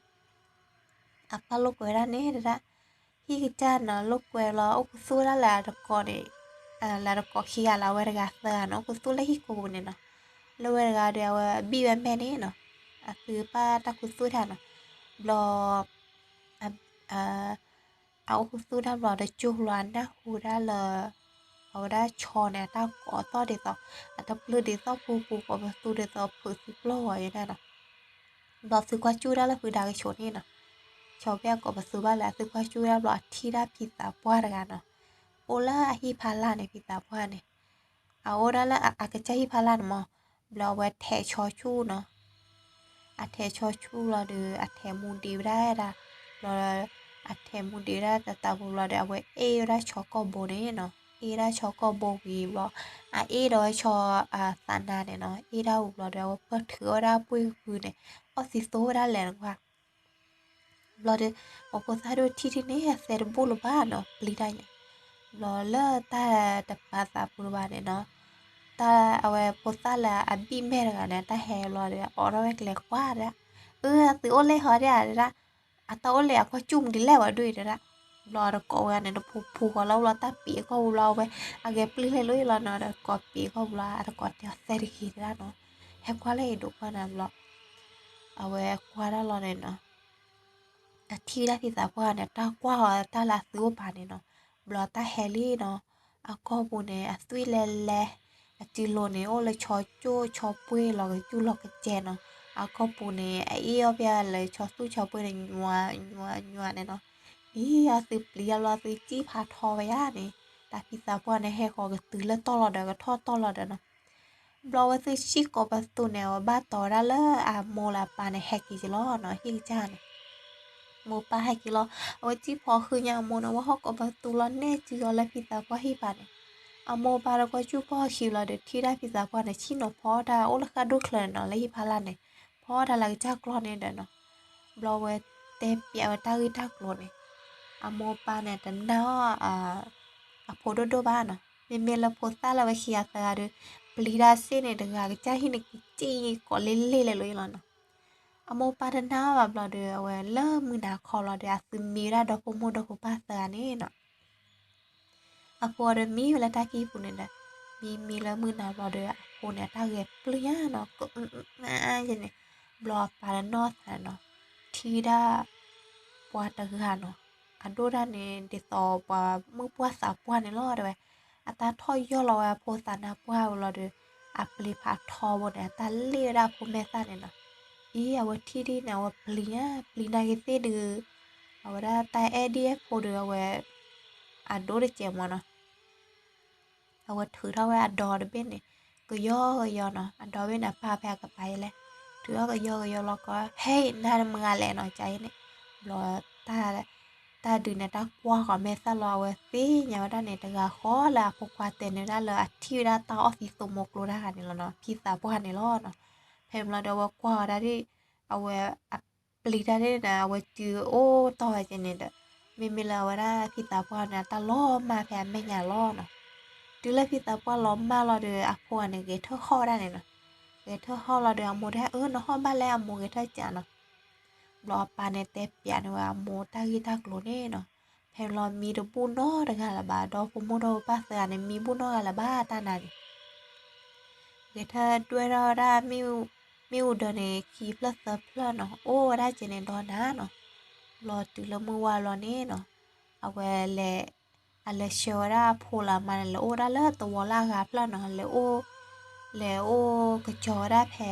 အပာ်လိာ်ကွဲဒၣ်န့ၣ်တဲဒၣ်, ဟံၣ်ကစၢ်နီၤ လိာ်ကွဲလီၤ အိၣ်ခူသူၣ်ဒၣ်လၢအတကိးန့ၣ်, လၢအတကိးခံဂၤလၢအဝဲတဂၤသၢဂၤနီၤ အိၣ်ခူသူၣ်လၢဟံၣ်ကိးပူၤန့ၣ်နီၤ, လၢဝဲတဂၤဒီး အဝဲဘံၣ်ဝဲမဲာ်န့ၣ်နီၤ, အသုပာ်တၢ်ခူသူၣ်တၢ်နီၤ, ဘျီ အအိၣ်ခူသူၣ်တၢ်ဘျီ တကၠိၢ်ဘျီ အနၢ်ဟူဒၣ်လၢ အဝဲဒၣ်ဆီန့ၣ် အတၢ်ကိးသီၣ်ဒ်သိး, အတပျုၢ်ဒ်သိးပူၤပူၤ ကိးပသူဒ်သိးဖုးသံပျီၢ်ဝဲဒၣ်နီၤ, ဘျီသုကွၢ်ကၠူၣ်ဒၣ်လၢဖုဒါကဆိးန့ၣ်နီၤ, ဆီဖဲအကိးပသူဘၣ်လၢအသုကွၢ်ကၠူၣ်ဒၣ်ဘျီ အထံၣ်ဒၣ်ဖံသးပှၢ်တဂၤနီၤ, အိၣ်လၢအဟံၣ်ဖးလၢ်န့ၣ် ဖံသးပှၢ်န့ၣ် အအိၣ်ဒၣ်လၢအကစၢ်ဟံၣ်ဖးလၢ်န့ၣ်မး, ဘျီအဝဲထဲးဆီဆူၣ်နီၤ, အထဲးဆီဆူၣ်လီၤဒီး အထဲးမူဒံးဝဲဒၣ်ဒၣ်, ဘျီ အထဲးမူဒံးဝဲဒၣ်တတးပူၤဘျီဒီး အဝဲအ့ၣ်ဝဲဒၣ်ဆီကီၢ်ဘိန့ၣ်နီၤ, အ့ၣ်ဒၣ်ဆီကီၢ်ဘိဝံၤဘျီ, အအ့ၣ်ဒီးဝဲဆီသးနါန့ၣ်နီၤ, အ့ၣ်ဒၣ်ဝံၤဘျီဒီး အဝဲပၢၢ်ထုးအီၣ်ဒၣ်ပှ့ၢ်ကဖုန့ၣ်, အီၣ်သံသိဝဲဒၣ်လဲၣ်နကွၢ် ဘျီဒီး ပှၤဖိသၣ်ဒိၣ်ထံၣ်ထံၣ်န့ၣ် အသဲတဘူၣ်လၢၤဘၣ်နီၤ ပျံၤတၢ်ညါ, ဘျီလၢတၢ်တပာ်သးပူၤတဘၣ်န့ၣ်နီၤ, တၢ်အဝဲဖိသၣ်လၢအဘံၣ်မဲာ်တဂၤန့ၣ် တၢ်ဟဲဘျီဒီး အိးထီၣ်ဝဲကျဲကွၢ်ဒၣ်, အၢ အသုအိၣ်လဲၣ်ဟီဒၣ်ဒၣ်, အတၢ်အိၣ်လဲၣ်အကွၢ်ကၠူၣ်မနုၤလဲၣ်ဝဲဒၣ်တဲဒၣ်, ဘျီတကိးဝဲန့ၣ် တဖူဖူဃီလၢဘျီတၢ်ပံးအကီၢ်ပူၤဘျီဝဲ, အဂဲၤပျုၢ်လဲၤလိာ်အံၤလီၤနီၤ တကိးပံးအကီၢ်ပူၤလီၤ အတကိးတဲအီၤသဲတဂ့ၤတဲဒၣ်နီၤ, ဟဲကွၢ်လၢအံၤဒိးကွၢ်နၤဘျီ, အဝဲကွၢ်ဒၣ်လီၤန့ၣ်နီၤ အထံၣ်ဝဲဒၣ်ဖံသးပှၢ်န့ၣ် တၢ်ကွၢ်ဃီၤတၢ်လၢအသုအိၣ်ပၤန့ၣ်နီၤ, ဘျီတၢ်ဟဲလံနီၤ, အကီၢ်ပူၤန့ၣ် အသွံၣ်လဲၤလဲၤ, အစုလိၤန့ၣ်အိၣ်လၢဆီကၠိဆီပှ့ၤလီၤကစူၢ်လီၤကစဲးနီၤ, အကီၢ်ပူၤန့ၣ် အအ့ၣ်အီၣ်ဖဲလၢဆီသူၣ်ဆီပှ့ၤန့ၣ် ညွၤညွၤညွၤန့ၣ်နီၤ, အံၤအသုပျံၤအဘျီသုစံၣ်ဖးထီဝဲယါန့ၣ်, တၢ်ဖံသးပှၢ်န့ၣ် ဟဲဃီၤကတုၤလၢတီၢ်လီၤဒီး ကထီၣ်တီၢ်လီၤဒီးနီၤ ဘျီဝဲသုဆံၣ်ကိးပသူန့ၣ် အဝဲဘၣ်တီဝဲဒၣ်လၢအမိၢ်လၢအပၢ်န့ၣ် ဟဲက့ၤက့ၤလီၤနီၤ, ဟံၣ်ကစၢ်န့ၣ်, မိၢ်ပၢ်ဟဲက့ၤလီၤ, အဝဲစံၣ်ဖီဃုညါအမိၢ်န့ၣ် ဝဲဟီၣ်ကိးပသူလီၤနဲၣ်စုအီၤလၢဖံသးပှၢ်ဟံၣ်ပၤန့ၣ်, အမိၢ်ပၢ်တကွၢ်စူၣ်ကွၢ်ဃီလီၤဒီး ထံၣ်ဒၣ်ဖံသးပှၢ်န့ၣ် ဆံၣ်နီၤဖီတၢ်အိၣ်လၢဃၣ်ဒိၣ်ချၢန့ၣ်နီၤ လၢဟံၣ်ဖီလာ်န့ၣ်, ဖီတၢ်လၢကစၢ်ကျီၢ်န့ၣ်ဒီးနီၤ, ဘျီဝဲတဲပျးဝဲတၢ်ဂ့ၢ်တၢ်ကျိၤန့ၣ်, အမိၢ်ပၢ်န့ၣ် တနာ်အီၤ အဖိဒိၣ်ဒိၣ်ဘၣ်နီၤ, မ့မ့ၢ်လၢဖိသၣ်လၢဝဲခံဂၤသၢဂၤဒီး ပျံၤတၢ်စ့ၢ်န့ၣ် တဂၤကစၢ်ဟံၣ်န့ၣ် ကစံၣ်ကိးလ့လ့လဲၤလိာ်အံၤလီၤနီၤ, အမိၢ်ပၢ်တနာ်ဘၣ်ဘျီဒီး အဝဲလၢမုၢ်နၤခီဘျီဒီး အသုမံဝဲဒၣ်ဒီဖိမိၢ်ဒီဖိပၢ်သၢဂၤန့ၣ်နီၤ အဖိဒီးမံဝဲလၢတၢ်ကံၢ်ပူၤန့ၣ်ဒီး, မံမံလၢမုၢ်နၤဘျီဒီး အဖိန့ၣ် အတၢ်ဂဲၤပျုၢ်ညါနီၤ, ကန့ၣ်, ဘျီအပၢ်ဒီးနီၢ်သးနီၤ, ထံၣ်ဝဲဒၣ် ပှၤတဂၤနီၤ, အဒိၣ်ဒၣ်န့ၣ် ဒ်သိးပှၤမုၣ်ပှၢ်သးပှၢ်န့ၣ်လီၤတဲဝဲ, အတၢ်ထီၣ်ယီၢ်လီၤဝဲအဖိသးနါပှၢ်ဝဲလီၤဒီး, အပျံၤဖးထီဘိန့ၣ် အတၢ်လ့ၣ်ဝဲဒၣ်အဖိမဲာ်သၣ်န့ၣ်နီၤ, အံၤ အဝဲထံၣ်ဒ်န့ၣ် အဝဲပျံၤညါ, ပျံၤနာ်က့ၤသ့ၣ်ဒုး, အဝဲဒၣ်တၢ်အဲၣ်ဒ်အဖိဒီးအဝဲ အဒိၣ်တစဲးမးနီၤ အဝဲထုးထီၣ်ဝဲအဒီတဘ့ၣ်န့ၣ်, ကယီကယီနီၤ, အဒီဘ့ၣ်န့ၣ် အပာ်ဖဲအကပၤယဲလဲၣ်, ထုးထီၣ်ကယီကယီလီၤကီး, ဟဲ နၤမတၤလဲၣ်နီၤ ကန့ၣ်, ဘျီ တၢ်ဒုးန့ၣ် တၢ်ကွၢ်ဃီၤမဲာ်သၣ်လီၤ, အဝဲသ့ၣ်ညါဝဲဒၣ်န့ၣ် တဂၤဃီလၢအဖိခွါတဲန့ၢ်ဝဲဒၣ်လၢအထံၣ်ဝဲဒၣ်တၢ်အီၣ်သံသိမိၢ်ကျိတၢ်ဂၤန့ၣ်လီၤနီၤ, ဖံသးပှၢ်န့ၣ်လီၤနီၤ, ဖဲန့ၣ်ဘျီဒီး အဝဲကွၢ်ဝဲဒၣ်ဒ်, အဝဲ အပျံၤတၢ်ဒ်န့ၣ် အဝဲတုၤအိၣ်တီၢ်ဝဲကန့ၣ်ဒီး, မ့မ့ၢ်လၢအဝဲဒၣ်ဖံသးပှၢ်န့ၣ် အတၢ်လီၤမၢ်ဖဲအမဲာ်ညါလီၤနီၤ, တုၤလၢဖံသးပှၢ်လီၤမၢ်လီၤဒီး အဖိဂၤန့ၣ် ဂဲၤထၢၣ်ဟီၣ်ဝဲဒၣ်န့ၣ်နီၤ, ဂဲၤထၢၣ်ဟီၣ်လီၤဒီး အမိၢ်တဲ အၢ နဟီၣ်ဘၣ်လဲၣ် အမိၢ်ဂဲၤထၢၣ်ကးနီၤ, ဘျီအပၢ်န့ၣ်တဲပျးန့ၢ်ဝဲအမိၢ်တၢ်ဂ့ၢ်တၢ်ကျိၤန့ၣ်နီၤ, ဖဲလီၤမံတဘူၣ်နီတဂၤလၢၤဘၣ် ဒီဖိမိၢ်ဒီဖိပၢ်သၢဂၤန့ၣ် မံဘူၣ်နီတဂၤလၢၤဘၣ်တၢ်နၤန့ၣ် ဂဲၤထၢၣ်ဒွဲၣ်ထီၣ်ဝဲဒၣ် မ့ၣ်အူဒၢန့ၣ် ခံဖျၢၣ်သၢဖျၢၣ်နီၤ, အိၣ်ဝဲဒၣ်ကန့ၣ်ဒီးနၤနီၤ, ဘျီတုၤလၢမုၢ်ဝါဘျီန့ၣ်နီၤ, အဝဲလဲၤ, အလဲၤဆှၢဝဲဒၣ်အဖိလၢအမါန့ၣ် လဲၤအိၣ်ဝဲဒၣ်လၢသဝီလၢအဂၤဖျၢၣ်နီၤ, လဲၤအိၣ်, လဲၤအိၣ်ကစီၤဝဲဒၣ်ဖဲ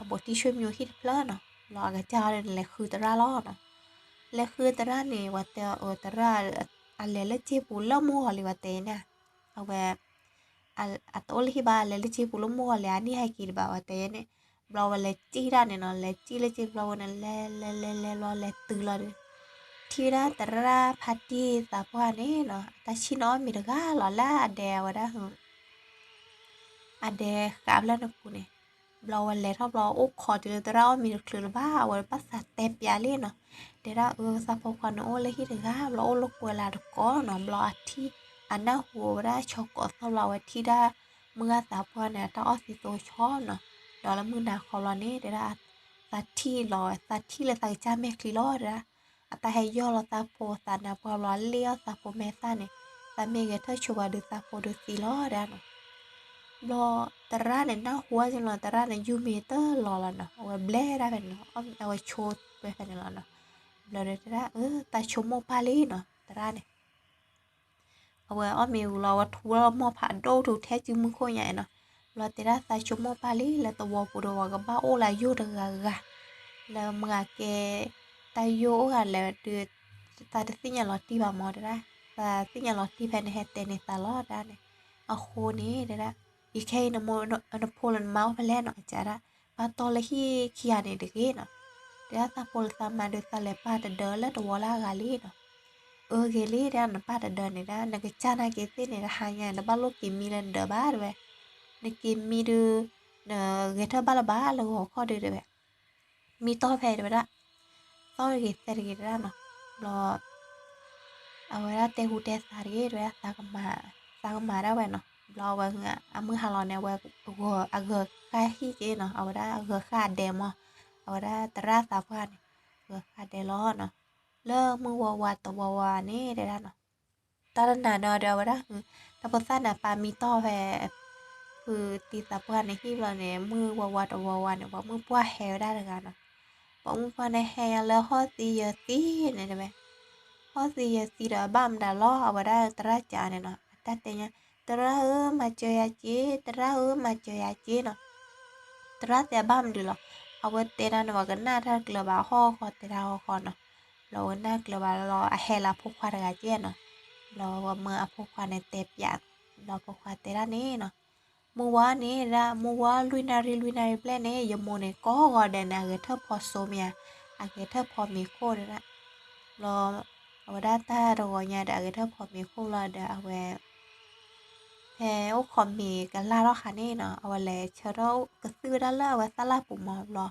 ဘိးတံၢ်ဆွေမျိုးဟံၣ်တဖျၢၣ်နီၤ, ဘျီအကစၢ်န့ၣ် လဲၤဃုသရၣ်လီၤနီၤ, လဲၤဃုသရၣ်န့ၣ် ပှၤတဲအီၤ သရၣ် အလဲၤလၢကၠ့ပူၤလၢမုၢ်ဂီၤလံ ပှၤတဲန့ၣ်, အဝဲ အတအိၣ်လၢဟံၣ်ဘၣ် လဲၤလၢကၠ့ပူၤလၢမုၢ်ဂီၤလံ အနံၣ်ဟဲက့ၤတဘၣ် ပှၤတဲန့ၣ်, ဘျီဝဲလဲၤစံၣ်တၢ်န့ၣ်နီၤ, လဲၤစံၣ်လၢကၠ့ဘျီဝဲန့ၣ် လဲၤလဲၤလဲၤလဲၤဘျီ လဲၤတုၤလီၤဒီး, ထံၣ်ဝဲဒၣ်သရၣ်ဖါတံၢ်သးပှၢ်န့ၣ်နီၤ, အတၢ်ဆံၣ်န့ၢ်အီၣ်မ့ၤတဂၤလီၤ လၢအဒဲဝဲဒၣ် အဒဲဃးဖျၢၣ်န့ၣ်ပူၤန့ၣ်, ဘျီဝဲလဲၤထီၣ်ဘျီ အိၣ်ခိးတုၤလၢသရၣ်အီၣ်မ့ၤတချုးလၢၤဘၣ် အဝဲဘၣ်သးတဲပျးလံနီၤ, တဲဒၣ်အၢ သးဖိခွါန့ၣ်အိၣ်လၢဟံၣ်တဂၤ ဘျီအိၣ်လၢကွဲးလၢ်တကိးနီၤ, ဘျီအထံၣ် အနၢ်ဟူဝဲဒၣ်ဆီကိးသီဘျီ အဝဲထံၣ်ဒၣ် မုၢ်ဂၢ်သးပှၢ်န့ၣ် အတၢ်အီၣ်သံသိဆီနီၤ, ဒီးလၢမုၢ်နၤခီဘျီန့ၣ် တဲဒၣ် သးထံၣ်လီၤဝဲ သးထံၣ်လၢသးကစၢ်မဲာ်ချံလီၤ တဲဒၣ် အတၢ်ဟဲယီၢ်လီၤသးဖိသးနါပှၢ်ဘျီ အလ့ၣ်အီၣ်သးဖိမဲာ်သၣ်န့ၣ်, သးမ့ၢ်ဂဲၤထၢၣ်ဆိပှၤဒုးသးဖိဒုးသံလီၤ တဲဒၣ်နီၤ. ဘျီသရၣ်န့ၣ် နၢ်ဟူဝဲက့ၤလီၤ သရၣ်န့ၣ် ယူၢ်မ့ၤတလီၤလီၤနီၤ, အဝဲဘျဲၣ်ဒၣ်ဖဲန့ၣ်လီၤ, အဝဲဆိဝဲဖဲန့ၣ်လီၤနီၤ. ဘျီဒီးတဲဒၣ် အၢ သးဆိကမိၣ်ပၢ်လံနီၤ သရၣ်န့ၣ် အဝဲအီၣ်မ့ၤဝံၤလီၤ အဝဲထူဝဲလီၤမီၢ်ဖးဒိၣ်ထူ ထဲစုမုၢ်ခိၣ်ညါနီၤ. ဘျီတဲဒၣ်သးဆိကမိၣ်ပၢ်လံ လၢသဝီပူၤဒီး ပှၤကဘၣ်အိၣ်လၢယိာ်တဂၤဂၤ, လၢမၤကဲ တၢ်ယိာ်အိၣ်ဂၤလဲၣ်ဒီး သးတသ့ၣ်ညါလီၤတံၢ်ဘၣ်မီၤ တဲဒၣ်, သးသ့ၣ်ညါလီၤတံၢ်ဖဲန့ၣ် ဟဲတဲန့ၢ်သးလီၤ တဲဒၣ်န့ၣ်. အဃိန့ၣ် တဲဒၣ် အံၤခဲအံၤ နဖိလၢနမါအိၣ်ဖဲလဲၣ်နီၤ တဲဒၣ်, ဘၣ်တီၢ်လၢဟံၣ်ခံဂၤန့ၣ်တဂ့ၤနီၤ. တဲဒၣ်သးဖိလၢသးမါဒီး သးလဲၤပာ်တဒၢလၢသဝီလၢအဂၤလံနီၤ. အၢ ဂ့ၤလံ တဲဒၣ် နပာ်တဒၢန့ၣ်ဒၣ် နကစၢ်နာ်က့ၤသ့ၣ်န့ၣ် တဟါညါ နဘၣ်လိၣ်က့ၤမံလၢနဒၢးဘၣ် တဲဝဲ, နက့ၤမံဒီး နဂဲၤထၢၣ်ဘၣ်လၢၤဘၣ်လၢဂီၤခီဒီး တဲဝဲ, မံတီၢ်ဖဲ တဲဝဲဒၣ်, သီၣ်တဂ့ၤသဲတဂ့ၤ တဲဒၣ်နီၤ. ဘျီ အဝဲဒၣ်တဲဟူတဲသးတဂ့ၤ တဲဝဲဒၣ် သးကမၤဒၣ်ဝဲနီၤ. ဘျီအဝဲ အမုၢ်ဟါလီၤန့ၣ် အဝဲ အဂၢၤဃၣ်ဟံၣ်က့ၤနီၤ အဝဲဒၣ်အဂၢၤဃၣ်အဒဲမီၤ, အဝဲဒၣ်သရၣ်သးပှၢ်န့ၣ် ဂၢၤဃၣ်ဒဲလီၤနီၤ. လၢမုၢ်ဝါဝါတဝီဝါန့ၣ် တဲဒၣ်နီၤ, တၢ်တနၤန့ၣ်ဒီး အဝဲဒၣ် တၢ်ဖိသၣ်န့ၣ် ပာ်မံတီၢ်ဖဲ ဖုတံၤသးပှၢ်န့ၣ်ဟံၣ်ဘျီန့ၣ် မုၢ်ဝါဝါတဝီဝါန့ၣ် ပှၤမုၢ်ပှၢ်ဟဲဝဲဒၣ်တဂၤနီၤ. ပိာ်မုၣ်ပှၢ်န့ၣ်ဟဲညါလၢဟီၣ်သံယၢၤသံန့ၣ်တဲဝဲ, ဟီၣ်သံယၢၤသံဒီးအဘၣ်မတၤလီၤ အဝဲဒၣ်သရၣ်ကးန့ၣ်နီၤ အတၢ်တဲညါ, သရၣ်ဧၢ မၤစၢၤယၤက့ၤ, သရၣ်ဧၢ မၤစၢၤယၤက့ၤနီၤ. သရၣ်တဲအဘၣ်မနုၤလီၤ, အဝဲတဲဒၣ်န့ၣ် ပှၤကနၣ်တၢ်တကျၢၤဘၣ် ဟီၣ်ဃီတဲဒၣ်ဟီၣ်ဃီနီၤ. ဘျီဝဲနၢ်ကျၢၤဘၣ်လီၤ အဟဲလၢအဖိခွါတဂၤက့ၤနီၤ. ဘျီဝဲမၢအဖိခွါန့ၣ်တဲပျး, ဘျီဖိခွါတဲဒၣ်န့ၣ်နီၤ, မုၢ်ဝါန့ၣ်ဒၣ် မုၢ်ဝါလွံၢ်နၣ်ရံၣ်လွံၢ်နၣ်ရံၣ်ဘျဲၣ်န့ၣ် ယမိၢ်န့ၣ်ကိးဂီၤဒဲးန့ၣ် အဂဲၤထၢၣ်ဖီစိမ့ၢ်ဧါ, အဂဲၤထၢၣ်ဖီမ့ၤခိၣ်ဒၣ်. ဘျီ အဝဲဒၣ်တၢ်တဂီၤညါဒီး အဂဲၤထၢၣ်ဖီမ့ၤခိၣ်လီၤဒီး အဝဲ ဖဲအိၣ်ခိးမ့ၤကလၢ်ထီၣ်ခါန့ၣ်နီၤ အဝဲလဲၤဆၢထၢၣ်ကသုၣ်ဝဲဒၣ်လၢအဝဲသၣ်လၢ်ပူၤမး ဘျီ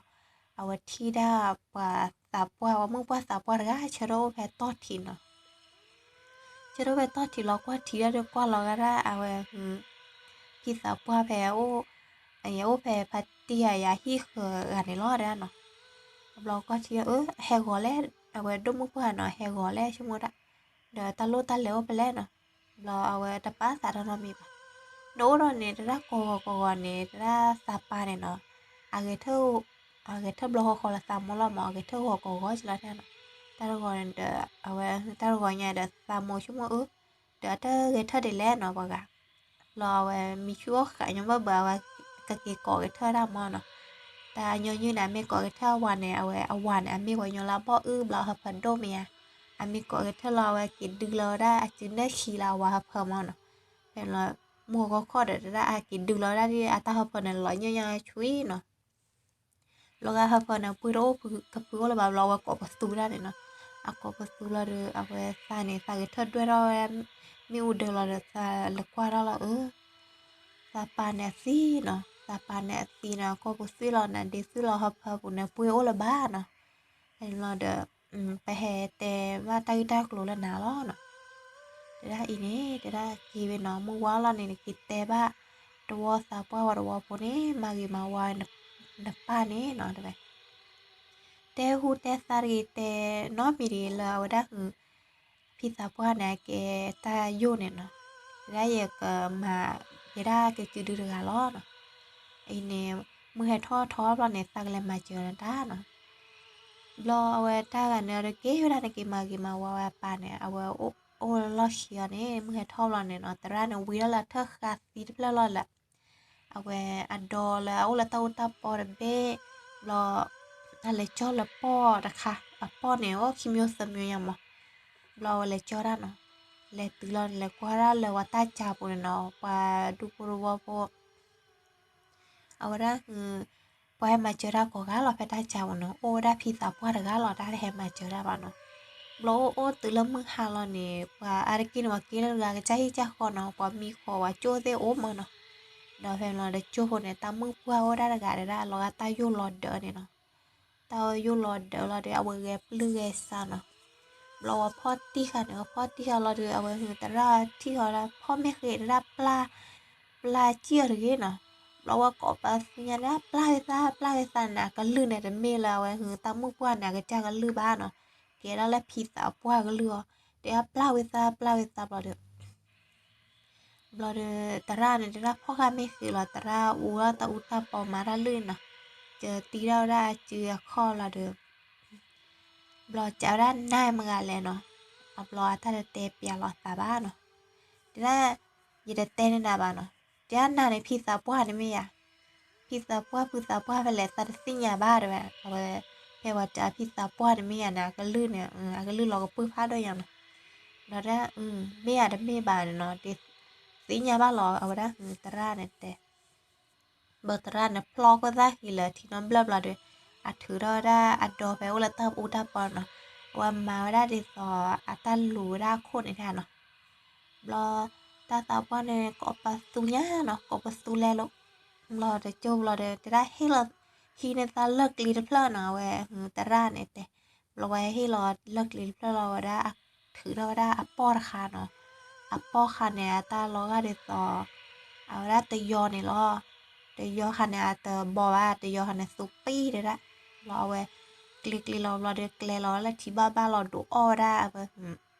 အဝဲထံၣ်ဒၣ်ပှၤသးပှၢ် ပှၤမုၣ်ပှၢ်သးပှၢ်တဂၤ ဆၢထၢၣ်အိၣ်ဖဲတီၢ်ထံးနီၤ. ဆၢထၢၣ်ဖဲတီၢ်ထံးလီၤ ကွၢ်ထံးဒၣ်ဒီးကွၢ်လီၤဂၤဒၣ် အဝဲ ဖံသးပှၢ်ဖဲ အိၣ်ဖဲဖါတံၢ်ယၤဟံၣ်ဃၢၤဂၤန့ၣ်လီၤဒၣ်နီၤ. ဘျီကွၢ်ထံၣ် အၢ ဟဲဂီၤလဲၣ်, အဝဲဒိၣ်မုၣ်ပှၢ်နီၤ ဟဲဂီၤလဲၣ် ဆိကမိၣ်ဒၣ်, ဒီးတၢ်လိၣ်တၢ်လဲၤအိၣ်ဖဲလဲၣ်နီၤ. ဘျီအဝဲတပာ်သးတၢ်နီတမံၤဘၣ်. ဒီးအိၣ်ဒီးန့ၣ် တဒၣ်ကိးဂီၤကိးဂီၤန့ၣ် တဒၣ်သးပၢ်န့ၣ်နီၤ, အဂဲၤထၢၣ် အဂဲၤထၢၣ်ဘျီဃီဃီလၢသးမိၢ်လီၤမး အဂဲၤထၢၣ်ဂီၤကိးဂီၤကလီၤန့ၣ်နီၤ. တၢ်တဂီၤန့ၣ်ဒီး အဝဲ တၢ်တဂီၤညါဒီးသးမိၢ်ဆိကမိၣ်အၢ ဒီးအတၢ်ဂဲၤထၢၣ်ဒ်လဲၣ်နီၤပှၤဂၤ. ဘျီအဝဲမံဆူၣ်အိၣ်ဃးညီဘၣ်ဘၣ် အဝဲကက့ၤကိးဂဲၤထၢၣ်ဒၣ်မးနီၤ. တၢ်ညီနုၢ်န့ၣ် အမ့ၢ်ကိးဂဲၤထၢၣ်အဝၤန့ၣ် အဝဲအဝၤန့ၣ် အမ့ၢ်ပှၤကညီလၢအဘီၣ်အုၣ်ဘျီဟၢဖၢဒိၣ်မ့ၢ်ဧါ. အမ့ၢ်ကိးဂဲၤထၢၣ်လီၤ အဝဲက့ၤဒုလီၤဝဲဒၣ်အစုနၢၣ်ခံလၢအဝၤဟၢဖၢမးနီၤ. ဖဲလီၤ မုၢ်ဂီၤခီဒီးတဒၣ်အက့ၤဒုလီၤဝဲဒၣ်ဒ်အတၢ်ဟၢဖၢန့ၣ် လီၤညၣ်ညၣ်ဆှံနီၤ. လီၤဂာ်ဟၢဖၢန့ၣ် ပှ့ၤတအိၣ်ကဖုအိၣ်လၢၤဘၣ် ဘျီအဝဲကိးပသူဒၣ်န့ၣ်နီၤ. အကိးပသူလီၤဒီး အဝဲသးန့ၣ် သးဂဲၤထၢၣ်ဒွဲၣ်ထီၣ်ဝဲ မ့ၣ်အူဒၢလီၤဒီး သးလဲၤကွၢ်ထီၣ်လီၤအၢ သးပၢ်န့ၣ်အသံနီၤ, သးပၢ်န့ၣ်အသံန့ၣ် အကိးပသူလီၤန့ၣ် ဒ့သူလီၤဟၢဖၢပူၤန့ၣ် ပှ့ၤအိၣ်လၢၤဘၣ်နီၤ. ဖဲန့ၣ်လီၤဒီး ပဟဲတဲဘၣ်တၢ်ဂ့ၢ်တၢ်ကျိၤလၢနၤလီၤနီၤ. တဲဒၣ်အံၤန့ၣ် တဲဒၣ်က့ၤဝဲနီၤ မုၢ်ဝါလီၤန့ၣ် နက့ၤတဲဘၣ် တဝီသးပှၢ်ဝဲတဝီဖိန့ၣ် မၤဂ့ၤမၤဝါ နပၢ်န့ၣ်နီၤ တဲဝဲ တဲဟူတဲသါတဂ့ၤ တဲနီတမံၤတဂ့ၤလၢအဝဲဒၣ် ဖံသးပှၢ်န့ၣ် အကဲတၢ်ယိၣ်န့ၣ်နီၤ, တဲဒၣ်ယကမၤ ယဲဒၣ်ကစုဒုတဂၤလီၤနီၤ. အံၤန့ၣ် မုၢ်ဟဲထီၣ်ထီဘျီန့ၣ် သးကလဲၤမၤစၢၤနတၢ်နီၤ. ဘျီအဝဲတၢ်ဂၤန့ၣ် တက့ၢ်ဝဲဒၣ်နက့ၤမၤဂ့ၤမၤဝါဝဲအပၢ်န့ၣ် အဝဲအိၣ်လၢလီၢ်ခံအီၤန့ၣ် မုၢ်ဟဲထီၣ်ဘျီန့ၣ်နီၤ သရၣ်န့ၣ် ဝံၤထီၣ်လၢအထၢၣ်ဃာ်သံတဖျၢၣ်လီၤလၢ အဝဲအဒီလၢအအိၣ်လၢတၢ်အူတၢ်ပီတဘ့ၣ်, ဘျီ အလဲၤကၠီလၢပီၢ်တခါ, အပီၢ်န့ၣ် အိၣ်ခံမျိုးသၢမျိုးညါမး, ဘျီအဝဲလဲၤကၠီတၢ်နီၤ, လဲၤတုၤလီၤန့ၣ် လဲၤကွၢ်ဒၣ်လၢပှၤတၢ်ကၢပူၤန့ၣ်နီၤ, ပှၤဒူဖိတဝီဖိ အဝဲဒၣ် ပှၤဟဲမၤစၢၤတၢ်ကိးဂၤလီၤ ဖဲတၢ်ကၢပူၤန့ၣ် အိၣ်ဝဲဒၣ်ဖံသးပှၢ်တဂၤလီၤ တၢ်တဟဲမၤစၢၤတၢ်ဘၣ်နီၤ. ဘျီအိၣ်အိၣ်တုၤလၢမုၢ်ဟါလီၤန့ၣ် ပှၤအါတက့ၢ်န့ၣ် ပှၤက့ၤလၢတဂၤကစၢ်ဟံၣ်ကစၢ်ဃီနီၤ, ပှၤမံဃီၤပှၤကၠိသ့ၣ်အိၣ်မးနီၤ. ဒီးဖဲန့ၣ်လီၤဒီးကၠိဖိန့ၣ် တၢ်မုၣ်ပှၢ်အိၣ်ဒၣ်တဂၤဒီး အလီၤဂာ်တၢ်ယိၣ်လီၤဒၢးန့ၣ်နီၤ. တၢ်ယိၣ်လီၤဒၢးလီၤဒီး အဝဲဂဲၤပျုၢ်ဂဲၤဆါနီၤ. ဘျီဝဲဖီၣ်တံၢ်ဃာ်န့ၣ် ဝဲဖီၣ်တံၢ်ဃာ်လီၤဒီး အဝဲဟုသရၣ်ထံၣ်ဃီဒၣ် ဖီၣ်မ့ၢ်ဃ့းတဒၣ်ပျၢ် ပျၢ်စံၣ်အီၤတဂ့ၤနီၤ. ဘျီဝဲကိးပသူညါဒၣ် ပျၢ်ဝဲသး ပျၢ်ဝဲသးန့ၣ် အကလုၢ်န့ၣ်တမ့ၢ်လၢ အဝဲဟုတၢ်မုၣ်ပှၢ်န့ၣ် အကစၢ်ကလုၢ်ဘၣ်နီၤ. ကဲဒၣ်လၢဖံသးပှၢ်ကလုၢ်အီၤ တဲဒၣ်ပျၢ်ဝဲသး ပျၢ်ဝဲသးဘျီဒီး ဘျီဒီး သရၣ်န့ၣ် တဲဒၣ်ဖီၣ်ဃာ်မ့ၢ်ဃ့းလီၤ သရၣ်အူလီၤတၢ်အူတၢ်ပီမၤတၢ်လုၢ်နီၤ. ကတံထီၣ်ဝဲဒၣ်အစုအခီၣ်လီၤဒီး ဘျီကးဝဲဒၣ်နၤမတၤလဲၣ်နီၤ. အဘျီအတၢ်တတဲပျးလီၤသးဘၣ်နီၤ. တဲဒၣ် ယတတဲန့ၢ်နၤဘၣ်နီၤ. တဲဒၣ်နၤန့ၣ်ဖံသးပှၢ်န့ၣ်မ့ၢ်ယၤ. ဖံသးပှၢ် ဖုသးပှၢ်ဖဲလဲၣ် သးတသ့ၣ်ညါဘၣ်တဲဝဲ. အဝဲ ဖဲပှၤတဲဖံသးပှၢ်န့ၣ်မ့ၢ်ယၤန့ၣ် အကလုၢ်န့ၣ် အကလုၢ်လီၤကပၢၢ်ဖးဒိၣ်ညါနီၤ. ဘျီတဲ မ့ၢ်ယၤတမ့ၢ်ဘၣ်န့ၣ်နီၤ တသ့ၣ်ညါဘၣ်လီၤ အဝဲဒၣ်သရၣ်န့ၣ်တဲ ဘျီသရၣ်န့ၣ်ဖျီခိၣ်သၣ်ဃံလၢထံနီတဘျၢၣ်ဘျီဒီး အထုးထီၣ်ဝဲဒၣ်အဒီဖဲအိၣ်လၢတၢ်အူတၢ်ပီနီၤ. အဝဲမၤဝဲဒၣ်ဒ်သိး အတၢ်လူၤဝဲဒၣ်အခိၣ်န့ၣ်ဒၣ်နီၤ. ဘျီ တၢ်သးပှၢ်န့ၣ် ကိးပသူညါနီၤ ကိးပသူလဲၤလိာ် ဘျီတကၠိဘျီဒီး တဲဒၣ်ဟ့ၣ်လီၤ ဟံးန့ၢ်သးလၢၢ်ကျံတဖျၢၣ်နီၤ အဝဲသရၣ်န့ၣ်တဲ ဘျီဝဲဟ့ၣ်လီၤလၢၢ်ကျံတဖျၢၣ်လီၤဝဲဒၣ် ထုးထီၣ်ဝဲဒၣ်အပီၢ်တခါနီၤ. အပီၢ်ခါန့ၣ် အတၢ်လီၤဂာ်ဒ်သိး အဝဲဒၣ်တယီန့ၣ်လီၤ. တယီခါန့ၣ် အတဘီဘၣ် တယီခါန့ၣ် သူပံၢ်တဲဒၣ်. ဘျီအဝဲ ကျံကျံလီၤဘျီဒီး ကျဲလီၤလၢထံဘၣ်ဘၣ်လီၤဒိးအီၣ်ဝဲဒၣ်အဝဲ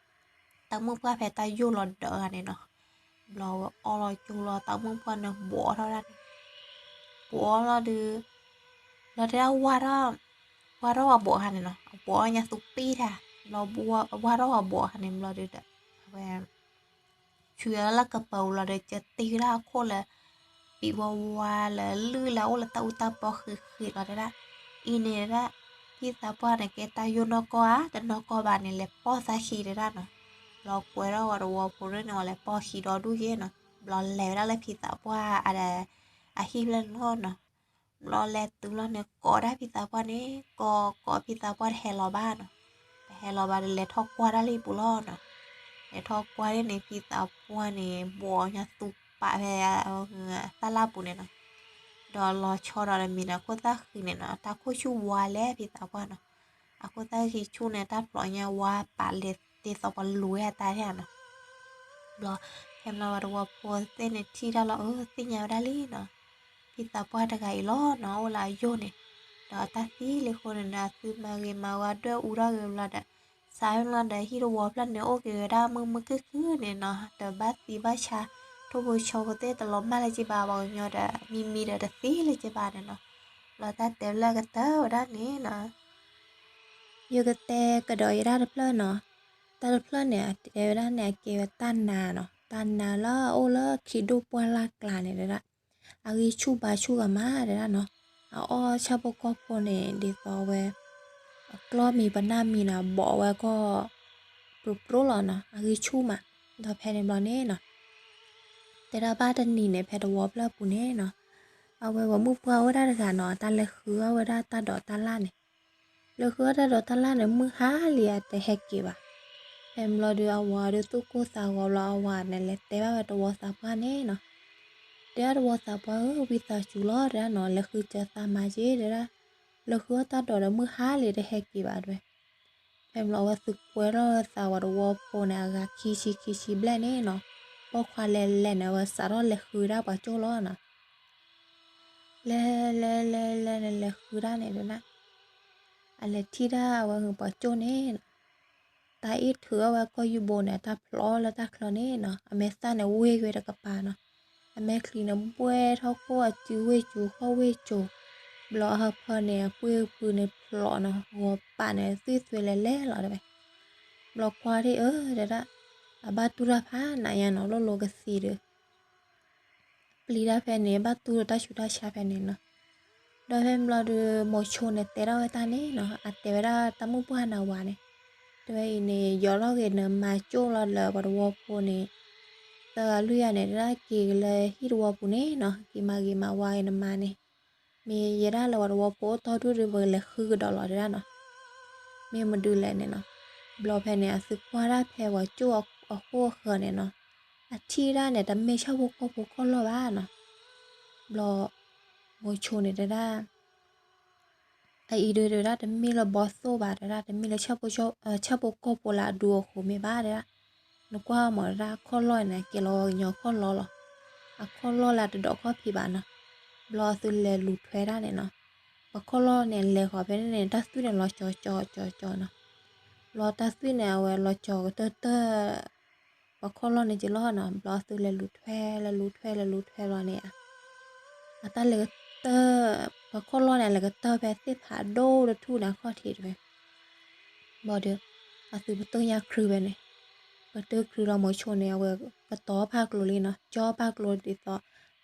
တၢ်မုၣ်ပှၢ်ဖဲတၢ်ယိၣ်လီၤဒၢးဂၤန့ၣ်နီၤ. ဘျီဝဲအီၣ်လီၤကၠိလီၤ တၢ်မုၣ်ပှၢ်န့ၣ်ဘှီးထီၣ်ဝဲဒၣ်န့ၣ် ဘှီးလီၤဒီး ဘျီတဲဒၣ်ဝါထီၣ် ဘှါထီၣ်ဝဲဘိးခါန့ၣ်နီၤ, အဘိးအီၣ်ညါသူပ့ၢ်တၢ်, ဘျီဘှါထီၣ်ဝဲဘိးခါန့ၣ်ဘျီဒီး အဝဲ ဆူလၢကပၤလီၤဒီး ကတ့ဝဲဒၣ်အခိၣ်လၢ ပံၤဝါဝါလၢလုၢ်လၢအိၣ်လၢတၢ်အူတၢ်ပီဃံးဃံးလီၤတဲဒၣ်, အံၤန့ၣ်ဒၣ်, ဖံသးပှၢ်န့ၣ်ကဲတၢ်ယိၣ်နီၢ်ကီၢ်ဧါ, တနီၢ်ကီၢ်ဘၣ်န့ၣ် လဲၤပိာ်သးခံတဲဒၣ်နီၤ, ဘျီကွဲထီၣ်ဝဲတဝီဖိန့ၣ် အဝဲလဲၤပိာ်ခံဒီဒူၣ်က့နီၤ, ဘျီလဲၤဝဲဒၣ်လၢဖံသးပှၢ် အဟံၣ်ဖျၢၣ်န့ၣ်လီၤနီၤ, ဘျီလဲၤတုၤလီၤန့ၣ် ကိးဒၣ်ဖံသးပှၢ်န့ၣ် ကိးကိးဖံသးပှၢ်တဟဲလီၤဘၣ်နီၤ, တဟဲလီၤဘၣ်ဒီးလဲၤထီၣ်ကွၢ်ဒၣ်လၢဟံၣ်ပူၤလီၤနီၤ, လဲၤထီၣ်ကွၢ်န့ၣ် ဖံသးပှၢ်န့ၣ် ဘိးညါသူပာ်ဖဲ သၣ်လၢ်ပူၤန့ၣ်နီၤ, ဒီးလီၤဆီဒီးတမံၤန့ၣ် အခိၣ်သၣ်ဃံးန့ၣ်နီၤ တၢ်ခိၣ်ဆူၣ်ဝါလဲၣ်ဖံသးပှၢ်နီၤ, အခိၣ်သၣ်ဃံးဆူၣ်န့ၣ် တၢ်ဖျိးညါဝါပာ်လဲၤတ့သိးပှၤလူၤဝဲအတၢ်န့ၣ်နီၤ, ဘျီဖဲမလီၤဝဲတဝီဖိသ့ၣ်န့ၣ်ထံၣ်တၢ်လီၤ အၢ သ့ၣ်ညါဝဲဒၣ်လံနီၤ, ဖံသးပှၢ်တဂၤအံၤလီၤနီၤ အိၣ်လၢအယိၣ်န့ၣ်, ဒီးတၢ်သံလံအဃိန့ၣ် အသုမၤဂ့ၤမၤဝါဒွဲၣ်အူထီၣ်ဂ့ၤဘျီဒီး စးဖဲမလီၤဒီးဟံၣ်တဝီဖျၢၣ်န့ၣ် အိၣ်က့ၤဝဲဒၣ်မုာ်မုာ်ခုၣ်ခုၣ်န့ၣ်နီၤ, တဘၣ်သံဘၣ်ဆါ, ထိၣ်ဖိဆီဖိသ့ၣ်တလီၤမၢ်လၢၤက့ဘၣ်, ပှၤကညီဒီးမံမံဒီးတသံလၢၤက့ဘၣ်န့ၣ်နီၤ, ဘျီတၢ်တဲဖျၢၣ်ကတၢၢ်ဝဲဒၣ်န့ၣ်နီၤ ယကတဲကဒီးယဲဒၣ်တဖျၢၣ်နီၤ, တၢ်တဖျၢၣ်န့ၣ် အတဲဝဲဒၣ်န့ၣ် အကဲဝဲတၢ်နါနီၤ, တၢ်နါလၢအအိၣ်လၢခံဒိၣ်ပှၢ်လၢ်ကျါန့ၣ်တဲဒၣ်, အဂံၢ်ဆူၣ်ဘါဆူၣ်ဂၤမးတဲဒၣ်နီၤ, အအီၣ်ဆၣ်ဖိကီၢ်ဖိန့ၣ် ဒ်သိးဝဲ အကျီၢ်မံၤပနၢ်မံၤန့ၣ် ဘိးဝဲကီၢ် ပြိပြိလီၤနီၤ, အဂံၢ်ဆူၣ်မး, ဒီးဖဲန့ၣ်ဘျီန့ၣ်နီၤ တဲဒၣ်ဘၣ်တနံၤန့ၣ် ဖဲတဝီဖျၢၣ်အပူၤန့ၣ်နီၤ, အဝဲပှၤမုၣ်ပှၢ်အိၣ်ဝဲဒၣ်တဂၤနီၤ, တၢ်လဲၤဃုအီၣ်ဝဲဒၣ်တၢ်ဒိးတၢ်လၣ်န့ၣ်, လဲၤဃုအီၣ်တၢ်ဒိးတၢ်လၣ်န့ၣ် မုၢ်ဟါလံအတဟဲက့ၤဘၣ်, ဖဲဘျီဒီးအဝၤဒီးသူၣ်ကိၢ်သးဂီၤဘျီ အဝၤန့ၣ်လဲၤတဲဘၣ်ဝဲတဝီသးပှၢ်န့ၣ်နီၤ, တဲဒၣ်တဝီသးပှၢ်ဧၢ ဝံသးစူၤလီၤတဲဒၣ်နီၤ, လဲၤဃုစၢၤသးမၤက့ၤတဲဒၣ်, လဲၤဃုအီၣ်တၢ်ဒိးဒီးမုၢ်ဟါလံတဟဲက့ၤဘၣ်တဲဝဲ ဖဲဘျီအဝဲသုးကွဲထီၣ်သးဝဲတဝီဖိန့ၣ် အဂၤခံဆံခံဆံဘျဲၣ်န့ၣ်နီၤ, ပိာ်ခွါလဲၤလဲၤန့ၣ် အဝဲစးထီၣ်လဲၤဃုဒၣ်ပှၤကၠိၣ်လီၤနီၤ, လဲၤလဲၤလဲၤလဲၤန့ၣ် လဲၤဃုဒၣ်န့ၣ်တဲဒၣ်, အလဲၤထံၣ်ဒၣ်အဝဲပှၤကၠိၣ်န့ၣ်နီၤ, တၢ်အ့ၣ်ထုးအီၣ်ဝဲကီၢ်ယူဘိန့ၣ် တၢ်ဖျိးလၢတၢ်ချၢန့ၣ်နီၤ, အမဲာ်သၣ်န့ၣ်ဝ့ၢ်ကွံာ်တကပၤနီၤ, အမဲာ်ချံန့ၣ်ဘှဲထီၣ်ခိၣ် အစုဝ့ၢ်စူၤခီၣ်ဝ့ၢ်စူၤ, ဘျီအဟၢဖၢန့ၣ်အပှ့ၤဖုန့ၣ်ဖျိးနီၤ, ဂီၤပာ်န့ၣ် သွံၣ်သွဲလဲၤလဲၤလီၤတဲဝဲ, ဘျီကွၢ်ထံၣ်အၢတဲဒၣ်, အဘၣ်တူၢ်တၢ်ဖးနးညါနီၤ, လိၣ်လိၤကသံဒီး ပျံၤတၢ်ဖဲန့ၣ် ဘၣ်တူၢ်ဒီးတၢ်ဆူးတၢ်ဆါဖဲန့ၣ်နီၤ, ဒီးဖဲဘျီဒီး မိၤဆိန့ၣ်တဲထီၣ်ဝဲတၢ်န့ၣ်နီၤ, အတဲဝဲဒၣ်တၢ်မုၣ်ပှၢ်နၤဝၤန့ၣ်, တဲဝဲအံၤန့ၣ် ယီၤထီၣ်ဂ့ၤနမၤကၠိၣ်လီၤလၢပှၤတဝီဖိန့ၣ်, သၢဂၤလွံၢ်ဂၤန့ၣ် တဲဒၣ်က့ၤက့ၤလၢဟံၣ်တဝီပူၤန့ၣ်နီၤ, က့ၤမၤဂ့ၤမၤဝါဂ့ၤနမါန့ၣ်, မ့ၢ်ယဲဒၣ်လၢပှၤတဝီဖိအိၣ်တီဒူၣ်ဒီး ပကလဲၤဃုကဒီးလီၤတဲဒၣ်နီၤ, မ့ၢ်မဒုးလဲၣ်န့ၣ်နီၤ, ဘျီဖဲန့ၣ် အသုကွၢ်ဒၣ်ဖဲပှၤကၠိၣ်အဃိအဃၢၤန့ၣ်နီၤ, အထံၣ်ဒၣ်န့ၣ် တမ့ၢ်ဆၣ်ဖိကီၢ်ဖိခီၣ်လီၢ်ဘၣ်နီၤ, ဘျီ မိၤဆိန့ၣ်တဲဒၣ် အအံၤဒုးတဲဒၣ် တမ့ၢ်လၢဘီသိၣ်ဘၣ်တဲဒၣ်, တမ့ၢ်လၢ ဆၣ်ဖိကီၢ်ဖိလၢအဒူအဃိမ့ၢ်ဘၣ်တဲဒၣ်, နကွၢ်မးတဲဒၣ် အခီၣ်လီၢ်န့ၣ် ကဲလီၤဝဲကညီခီၣ်လီၢ်လီၤ, အခီၣ်လီၢ်လၢအတဒိးခီၣ်ဖံးဘၣ်နီၤ, ဘျီအသုလဲၤလူၤထွဲဒၣ်န့ၣ်နီၤ, ပှၤခီၣ်လီၢ်န့ၣ် လဲၤဃီၤဖဲန့ၣ်န့ၣ် တၢ်သွံၣ်န့ၣ်လီၤကၠီၤကၠီၤကၠီၤကၠီၤနီၤ, ဘျီတၢ်သွံၣ်န့ၣ် အဝဲလီၤကၠီၤကတၢၢ်တၢၢ် ပှၤခီၣ်လီၢ်န့ၣ်က့ၤလီၤနီၤ, ဘျီအသုလဲၤလူၤထွဲ လဲၤလူၤထွဲ လဲၤလူၤထွဲလီၤန့ၣ် အတၢ်လဲၤကတၢၢ် ပှၤခီၣ်လီၢ်န့ၣ် လဲၤကတၢၢ်ဖဲသ့ၣ်ဖးဒိၣ်တထူၣ်န့ၣ်အခီၣ်ထံးတဝဲ, ဘျီဒီး အသုပတိၢ်ညါခရူၢ်ဖဲန့ၣ်, ပတိၢ်ခရူၢ်လီၤမိၤဆိန့ၣ် အဝဲကတီၤဖးကျိၤလံနီၤ, ကၠီဖးကျိၤဒ်သိး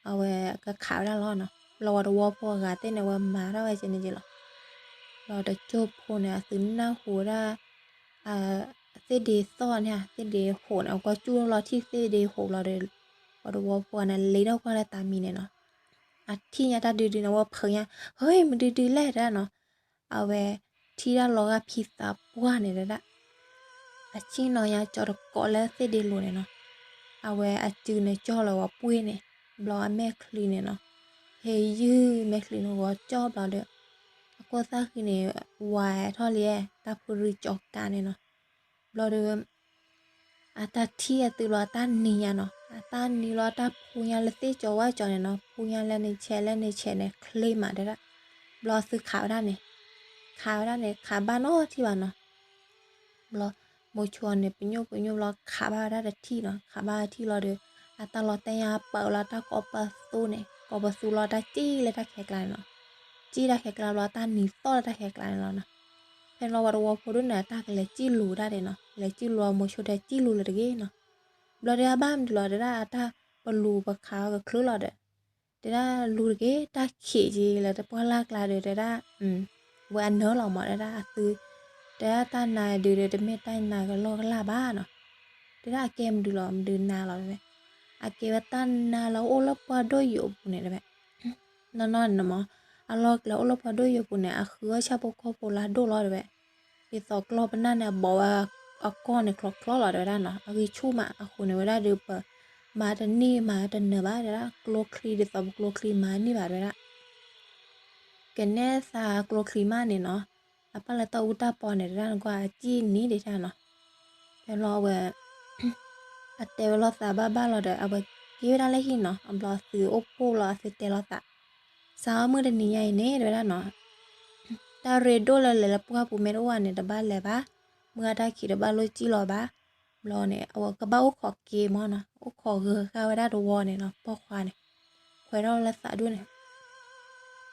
အဝဲကခးဝဲဒၣ်လီၤနီၤ, ဘျီဝဲတဝီဖိအဂၤသ့ၣ်န့ၣ် အဝဲမၤထီၣ်ဝဲကန့ၣ်က့ၤလီၤ, ဘျီတကၠိၢ်ဖိန့ၣ် အသုနၢ်ဟူဝဲဒၣ် သ့ၣ်ဒ့သီၣ်န့ၣ် သ့ၣ်ဒ့ဟိးန့ၣ် ကွၢ်ကၠူၣ်ထီၣ်လီၤထံၣ်သ့ၣ်ဒ့ဟိးဘျီဒီး ပှၤတဝီဖိန့ၣ် လ့ထီၣ်ကွၢ်လၢတၢ်မံန့ၣ်နီၤ, အထံၣ်ညါတၢ်ဒုဒုန့ၣ် အဝဲဖုးညါ ဟ့ မဒုဒုလဲၣ်တဲဒၣ်နီၤ, အဝဲထံၣ်ဒၣ်လီၤဂာ်ဖံသးပှၢ်န့ၣ်တဲဒၣ်, အဆ့ၣ်နီၤညါကၠီတကိးလၢသ့ၣ်ဒ့လိၤန့ၣ်နီၤ, အဝဲအစုန့ၣ်ကၠီလီၤဝဲပှ့ၤန့ၣ်, ဘျီအမဲာ်ချံန့ၣ်နီၤ, ဟ့ယုၢ်မဲာ်ချံန့ၣ်ဂီၤကၠီဘျီဒီး အခိၣ်သၣ်ဃံန့ၣ် ဝါထီၣ်လံ, တၢ်ဖုရံကၠီကးန့ၣ်နီၤ, ဘျီဒီး အတၢ်ထံၣ်အသုးလီၤအတၢ်နံၤညါနီၤ, အတၢ်နံၤလီၤအတၢ်ဖူညါလၢသ့ၣ်ကၠီဝၣ်ကၠီန့ၣ်နီၤ, ဖူညါလၢန့ၣ်ဆဲးလၢန့ၣ်ဆဲးန့ၣ် ချ့မးတဲဒၣ်, ဘျီအသုခးဝဲဒၣ်န့ၣ်, ခးဝဲဒၣ်န့ၣ် ခးဘၣ်နီတထံၣ်ဘၣ်နီၤ, ဘျီ မိၤဆိန့ၣ် ပညိၣ်ပညိၣ်ဘျီ ခးဘၣ်ဝဲဒၣ်တထံၣ်နီၤ, ခးဘၣ်တထံၣ်လီၤဒီး အတၢ်လီၤတဲာ်ညါပာ်လီၤတၢ်ကိးပသူန့ၣ်, ကိးပသူလီၤတၢ်စံၣ်လၢတၢ်ခဲကျါန့ၣ်နီၤ, အဝဲစံၣ်တၢ်ခဲကျါဘျီ တၢ်နံၤသီၣ်လၢတၢ်ခဲကျါန့ၣ်လီၤနီၤ. ဖဲန့ၣ်ဘျီဝဲတဝီဖိဒိၣ်န့ၣ် အတၢ်ကလဲၤစံၣ်လူၤတၢ်ဒဲးနီၤ, လဲၤစံၣ်လူၤ မိၤဆိတဲစံၣ်လူၤလၢၤတဂ့ၤနီၤ. ဘျီဒီးအဘၣ်မနုၤလီၤ တဲဒၣ်အတၢ်ပလူၤပခးအီၤကချုးလီၤဒီး တဲဒၣ်လူၤတဂ့ၤ တၢ်ခံးက့ၤလၢတပှၢ်လၢ်ကျါဒီး တဲဒၣ် ဝဲအနၢၤလီၤမး တဲဒၣ်အသု တဲဒၣ်တၢ်နါဒုးဒီး တမ့ၢ်တၢ်နါကလီကလၢ်ဘၣ်နီၤ. တဲဒၣ်အကဲမနုၤလီၤ မနုၤနါလီၤတဲဝဲ, အကဲဝဲတၢ်နါလၢအိၣ်လၢပှၢ်ဒိၣ်ယိာ်အပူၤန့ၣ်တဲဝဲ, နီၢ်နီၢ်န့ၣ်မး အလီၢ်ကျဲအိၣ်လၢပှၢ်ဒိၣ်ယိာ်အပူၤန့ၣ် အဃုအီၣ်ဆၣ်ဖိကီၢ်ဖိလၢအဒိၣ်လီၤတဲဝဲ, ဒ်သိးကျီၢ်ပနၢ်န့ၣ် အဘီးဝဲအကီၢ်န့ၣ်ချီချီလီၤတဲဝဲဒၣ်နီၤ, အဂံၢ်ဆူၣ်မး အဃိန့ၣ်ဝဲဒၣ်ဒီး ပမၤတန့ၢ်မၤတနၢၤဘၣ်တဲဒၣ်, ကျိချံဒ်သိးပကျိချံမၤန့ၢ်ဘၣ်တဲဝဲဒၣ် ကနဲသးကျိချံမးန့ၣ်နီၤ, အပၢ်လၢတၢ်အူတၢ်ပီန့ၣ် တဲဒၣ်နကွၢ်အစံၣ်န့ၣ်ဒၣ်နီၤ. ဖဲဘျီအဝဲ အတဲဝဲလိာ်သးဘၣ်ဘၣ်လီၤဒီး အဝဲက့ၤဝဲဒၣ်လၢဟံၣ်နီၤ, အဘျီအသုအိၣ်ဖှိၣ်လီၤ အသုတဲလိာ်သး, စးအီၣ်မုၢ်တနံၤညါအံၤန့ၣ် တဲဝဲဒၣ်နီၤ တၢ်ရ့ဒိၣ်လၢလဲၤလၢပှၢ်ပူၤမ့ၢ်တအိၣ်ဘၣ်န့ၣ် တဘၣ်လဲၤဘၣ်, မုၢ်ဂၤတၢ်ခံးတဘၣ်လိၣ်စံၣ်လီၤဘၣ်. ဘျီန့ၣ် အဝဲကဘၣ်အိၣ်ခိးက့ၤမးနီၤ, အိၣ်ခိးဂၢၤဃာ်ဝဲဒၣ်တဝီန့ၣ်နီၤ, ပိာ်ခွါန့ၣ် ခွဲးထီၣ်လၢသးဒိၣ်န့ၣ် တုၤလၢအ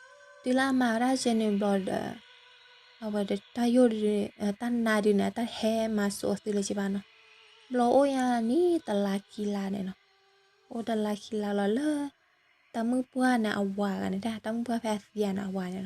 မၤဝဲဒၣ်စဲန့ၣ်ဘျီဒီး အဝဲတၢ်ယိၣ်ဒုး တၢ်နါဒုးန့ၣ် အတၢ်ဟဲမၤစိာ်အသုလၢၤဘၣ်နီၤ. ဘျီအိၣ်ညါန့ၣ်တလါခံလါန့ၣ်နီၤ, အိၣ်တလါခံလါလီၤလၢ တၢ်မုၣ်ပှၢ်န့ၣ်အဝၤဂၤန့ၣ် တၢ်မုၣ်ပှၢ်ဖဲအသံဂၤန့ၣ်အဝၤန့ၣ်နီၤ,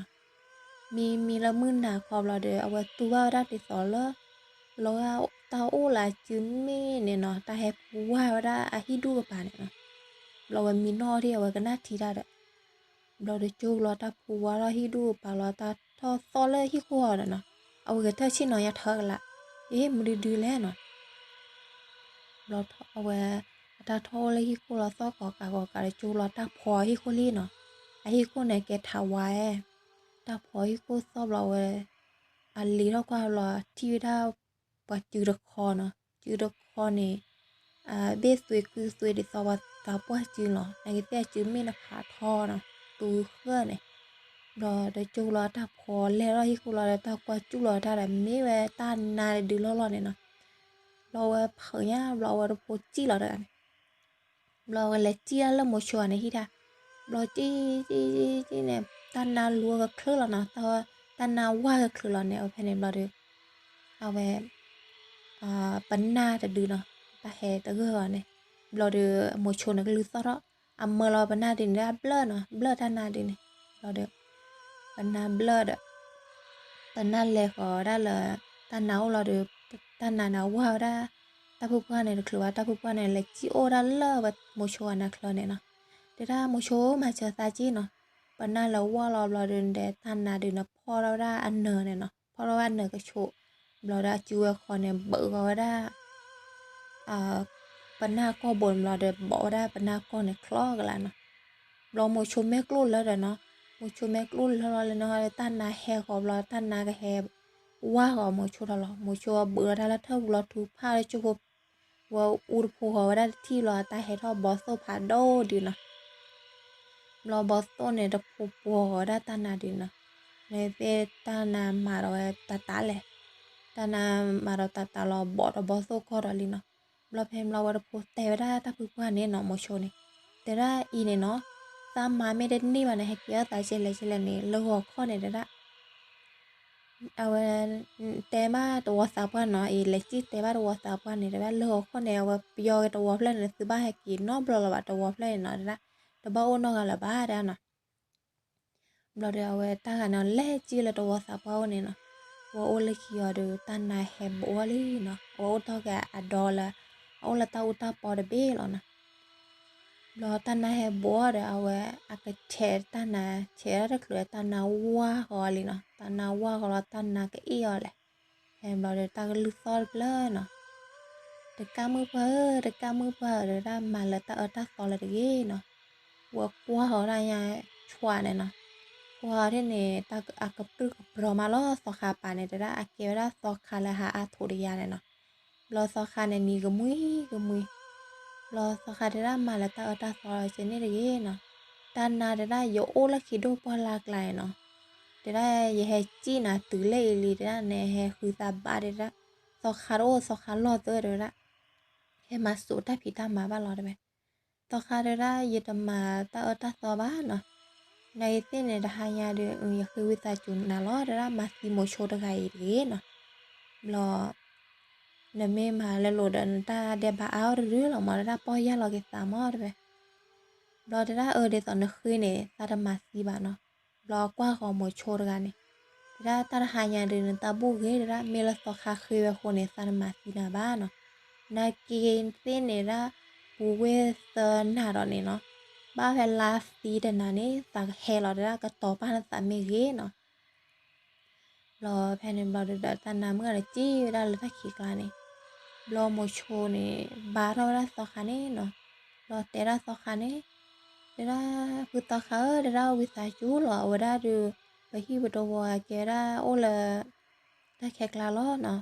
မံမံလၢမုၢ်နၤခီဘျီဒီး အဝဲတူၢ်ဘၣ်ဝဲဒၣ်ဒ်သိးလၢ လီၤဂာ်တၢ်အိၣ်လၢအစုမ့ၣ်န့ၣ်နီၤ, တၢ်ဟဲဖူဝါဝဲဒၣ်အဟံၣ်ဒူၣ်ကပၤန့ၣ်နီၤ. ဘျီဝဲမံနီၣ်ထံၣ် အဝဲကနၣ်ထံတၢ်ဒီး ဘျီဒီးကၠိဘျီတၢ်ဖူဝါထီၣ်ဟံၣ်ဒူၣ်ကပၤလီၤ တၢ်ထီၣ်သီၣ်လၢဟံၣ်ခိၣ်ဟီဒီးနီၤ, အဝဲကထၢၣ်ဆ့ၣ်နီၤညါထၢကလး, အ့ မနုၤဒုးလဲၣ်နီၤ. ဘျီအဝဲ အတၢ်ထီၣ်အိၣ်လၢဟံၣ်ခိၣ်လီၤသီၣ်ကိးကးကိးကးဒီးကၠိလီၤတၢ်ဖီဟံၣ်ခိၣ်လံနီၤ, အဟံၣ်ခိၣ်န့ၣ်ကဲထးဝါဧဲ, တၢ်ဖီဟံၣ်ခိၣ်သီၣ်ဘျီဝဲ အလံၤထီၣ်ကွၢ်ဘျီ ထံၣ်ဝဲဒၣ် ပှၤစုတခီနီၤ, စုတခီန့ၣ် ဘ့ၣ်သွံကွံာ်သွံဒ်သိးပှၤသးပှၢ်စုလီၤ, နာ်က့သ့ၣ်အစုမ့ၣ်န့ၣ်ဖးထီနီၤ, သူဃၢန့ၣ်, ဘျီဒီးကၠိလီၤတၢ်ဖီလဲၤထီၣ်ဟံၣ်ခိၣ်လီၤဒီး တၢ်ကွၢ်စူၣ်လီၤတၢ်ဒီး မ့ၢ်ဝဲတၢ်နါတဒုလီၢ်လီၢ်န့ၣ်နီၤ, ဘျီဝဲဖုးညါ ဘျီဝဲတဖိစံၣ်လီၤတဂၤန့ၣ် ဘျီဝဲလဲၤစံၣ်ဒၣ်လၢမိၤဆိအန့ၣ်ဟံၣ်တၢ်, ဘျီစံၣ်စံၣ်စံၣ်န့ၣ် တၢ်နါလူၤကချုးလီၤနီၤ, တၢ်နါဝါကချုးလီၤန့ၣ် အဝဲဖဲန့ၣ်ဘျီဒီး အဝဲ ပနၢ်တဒုနီၤ, တၢ်ဟဲတဂၢၢ်ဂီၤန့ၣ်, ဘျီဒီး မိၤဆိန့ၣ်ကလုၢ်သီၣ်ထီၣ်, အမၢလီၤပနၢ်ဒုန့ၣ် အဘျၢၣ်နီၤ, ဘျၢၣ်တၢ်နါဒုန့ၣ်, ဘျီဒီး ပနၢ်ဘျၢၣ်ဒီး ပနၢ်လဲၤဃီၤဝဲဒၣ်လၢ တၢ်နါအိၣ်လီၤဒီး တၢ်နါန့ၣ်ဝါဝဲဒၣ် တၢ်ဖုပှၢ်န့ၣ်တချုးဘၣ်, တၢ်ဖုပှၢ်န့ၣ် လဲၤစံၣ်အိၣ်ဝဲဒၣ်လၢဝဲမိၤဆိအနါချၢန့ၣ်နီၤ, တဲဒၣ်မိၤဆိမၤစၢၤသးက့နီၤ, ပနၢ်လဲၤဝါလီၤဘျီဒီး တၢ်နါဒုန့ၣ်ဖီၣ်ထီၣ်ဝဲဒၣ်အနၢၤန့ၣ်နီၤ, ဖီၣ်ထီၣ်ဝဲဒၣ်အနၢၤကဆိး, ဘျီဒီးအစုဝဲဃီန့ၣ် ဘုးဃီၤဝဲဒၣ် ပနၢ်ကီၢ်ဘိန့ၣ်ဘျီဒီး ဘိးဝဲဒၣ်ပနၢ်ကီၢ်န့ၣ်ချီကလးနီၤ, ဘျီမိၤဆိမ့ၢ်ကျိၣ်လၢဒီးနီၤ, မိၤဆိမ့ၢ်ကျိၣ်လၢလီၤလၢန့ၣ် တၢ်နါဟဲဃီၤဘျီ တၢ်နါကဟဲ ဝါဃီၤမိၤဆိထီၣ်လီၤ, မိၤဆိဘုးလီၤတၢ်လၢထၢၣ်ပူၤလီၤထူဖးလၢကၠိဖိ, ဝဲအူတဖိဃီၤဝဲဒၣ်တထံၣ်လီၤ တၢ်ဟဲထီၣ်ဘီသိၣ်ဖးဒိၣ်ဒုနီၤ ဘျီဘီသိၣ်န့ၣ်တဖိပှီၤဃီၤဝဲဒၣ်တၢ်နါဒုနီၤ, နသ့ၣ်တၢ်နါမၤဒီးဝဲတၢ်တၢ်လဲၣ်, တၢ်နါမၤဒီးတၢ်တၢ်လီၤဘီးဒီးဘီသိၣ်ကီၢ်ဒီးလံနီၤ, ဘျီဖဲဘျီဝဲတဖိတဲဝဲဒၣ်တၢ်ဖုပှၢ်န့ၣ်နီၤ မိၤဆိန့ၣ်, တဲဒၣ်အံၤန့ၣ်နီၤ, သးမၤမ့ၢ်တန့ၢ်ဘၣ်န့ၣ် ဟဲက့ၤအီၣ်သးကဲလဲၣ်ကဲလဲၣ်န့ၣ် လၢဂီၤခီၣ်န့ၣ်တဲဒၣ် အဝဲ တဲဘၣ်တဝီသးပှၢ်နီၤ, အံၤလဲၤစံၣ်တဲဘၣ်တဝီသးပှၢ်န့ၣ် တဲဒၣ်လၢဂီၤခီၣ်န့ၣ် အဝဲပယီၤက့ၤတဝီဖျၢၣ်န့ၣ် သုဘၣ်ဟဲက့ၤနီတဘျီလၢၤဘၣ် တဝီဖျၢၣ်န့ၣ်နီၤ တဲဒၣ်, တဘၣ်အိၣ်နီတဂၤလၢၤဘၣ်တဲဒၣ်နီၤ, ဘျီဒီးအဝဲတၢ်ဂၤန့ၣ်လဲၤစံၣ်လၢတဝီသးပှၢ်အိၣ်န့ၣ်နီၤ, ဝဲအိၣ်လၢခံအီၤဒီး တၢ်နါဟဲဘိးအီၤလံနီၤ, အဝဲအိၣ်တီၢ်က့ၤအဒီလၢ အအိၣ်လၢတၢ်အူတၢ်ပီတဘ့ၣ်လီၤနီၤ ဘျီတၢ်နါဟဲဘိးအီၤဒီး အဝဲအကဆဲးတၢ်နါ ဆဲးဒၣ်တချုး တၢ်နါဝါဃီၤလံနီၤ, တၢ်နါဝါဃီၤလီၤ တၢ်နါကအ့ၣ်အီၤလဲၣ်, ဖဲဘျီဒီးတၢ်ကလုၢ်သီၣ်တဖျၢၣ်နီၤ, တကၢ်မုၣ်ပှၢ်ဧၢ တကၢ်မုၣ်ပှၢ်ဧၢ တဲဒၣ်မၤလၢတၢ်အၢတၢ်သီလၢၤတဂ့ၤနီၤ, ဝဲကွၢ်ဃီၤဒၣ်ညါ ဆွးန့ၣ်နီၤ, ကွၢ်ဃီၤဒ်န့ၣ် တၢ်အကပြုၢ်ကပြီၤမးလီၤ သီခါပာ်န့ၣ် တဲဒၣ်အကဲဝဲဒၣ်သီခါလၢဟးအါထိးတယါန့ၣ်နီၤ ဘျီသီခါန့ၣ်နံၤကမှံကမှံ, ဘျီသီခါတဲဒၣ်မၤလၢတၢ်အၢတၢ်သီလၢၤန့ၣ်တဂ့ၤနီၤ, တၢ်နါတဲဒၣ်ယအိၣ်လၢခံဒိၣ်ပှၢ်လၢ်ကျါန့ၣ်နီၤ, တဲဒၣ်ယဟဲစံၣ်နၤတုၤလၢအံၤလံ တဲဒၣ်နဟဲဃုသးဘၣ်တဲဒၣ်, သီခါတအိၣ်သီခါလီၢ်သၢတဲဝဲဒၣ်, ဟဲမၤစိာ်တၢ်ဖံးတၢ်မၤဘၣ်လီၤတဲဝဲ သီခါတဲဒၣ် ယတမၤတၢ်အၢတၢ်သီဘၣ်နီၤ, နသ့ၣ်န့ၣ် တဟါညါဒီး ယဃ့ဝံသးစူၤနၤလီၤ တဲဒၣ် မၤသံမိၤဆိတဂၤအံၤတဂ့ၤနီၤ. ဘျီ နမ့ၢ်မၤလဲလိာ်ဒီးနတၢ်ဒဲးဘးအါအီၤတရၢလီၤမး တဲဒၣ် ပီၢ်ယၢ်လီၤက့ၤသးမး တဲဝဲ. ဘျီတဲဒၣ် အၢ ဒ်သိးနဃ့န့ၣ် သးတမၤသံဘၣ်နီၤ. ဘျီကွၢ်ဃီၤမိၤဆိတဂၤန့ၣ် တဲဒၣ် တၢ်တဟါညါဒီး နတၢ်ဘူၣ်ဂ့ၤ တဲဒၣ် မ့ၢ်လၢသီခါဃ့ဝဲအဃိန့ၣ် သးတမၤသံနၤဘၣ်နီၤ. နက့သ့ၣ်န့ၣ်ဒၣ် ပူၤဝ့ၢ်သၢနၤဒီးန့ၣ်နီၤ ဘၣ်ဖဲလါသံတနၤန့ၣ် သးကဟဲလီၤ တဲဒၣ် ကတီၤပာ်နသးမ့ၢ်ဂ့ၤနီၤ. ဘျီဖဲန့ၣ်ဘျီဒီး တၢ်နါမုၣ်ဂၤဒီးစံၣ်ဝဲဒၣ်လၢတၢ်ခံးကျါန့ၣ်, ဘျီမိၤဆိန့ၣ် ဘါထီၣ်ဝဲဒၣ်သီခါန့ၣ်နီၤ, ဘျီတဲဒၣ်သီခါန့ၣ်, တဲဒၣ် ဖုသီခါဧၢ တဲဒၣ် ဝံသးစူၤလီၤ အဝဲဒၣ်ဒီး ပဟံၣ်ပတဝီအကဲဝဲဒၣ်အိၣ်လၢ တၢ်ခဲကျါလီၤနီၤ,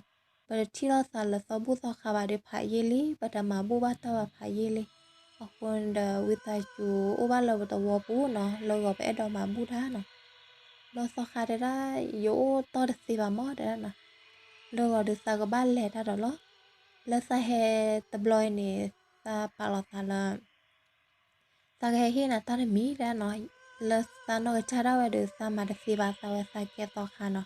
ပတထံၣ်လိာ်သးလၢသီဘူၣ်သီခါဘၣ်ဒီးဖးယံာ်လံ ပတမၤဘူၣ်ဘၣ်တၢ်ဘၣ်ဖးယံာ်လံ, အဃိဒီးဝံသးစူၤအိၣ်ဘၣ်လၢပတဝီပူၤနီၤ လၢဂီၤပအဲၣ်ဒိးမၤဘူၣ်တၢ်နီၤ, ဘျီသီခါတဲဒၣ် ယအိၣ်တီၢ်တသ့ဘၣ်မး တဲဒၣ်နီၤ, လၢဂီၤဒီးသးကဘၣ်လဲၤတၢ်ဒီးလီၤ, လၢသးဟဲတဘျီအံၤန့ၣ် သးပာ်လီၤသးလၢ သးကဟဲဟ့ၣ်နၤတၢ်တမံၤတဲဒၣ်နီၤ, လၢသးနီၢ်ကစၢ်ဒၣ်ဝဲဒီး သးမၤတသ့ဘၣ်သးဝဲသးကဲသီခါနီၤ,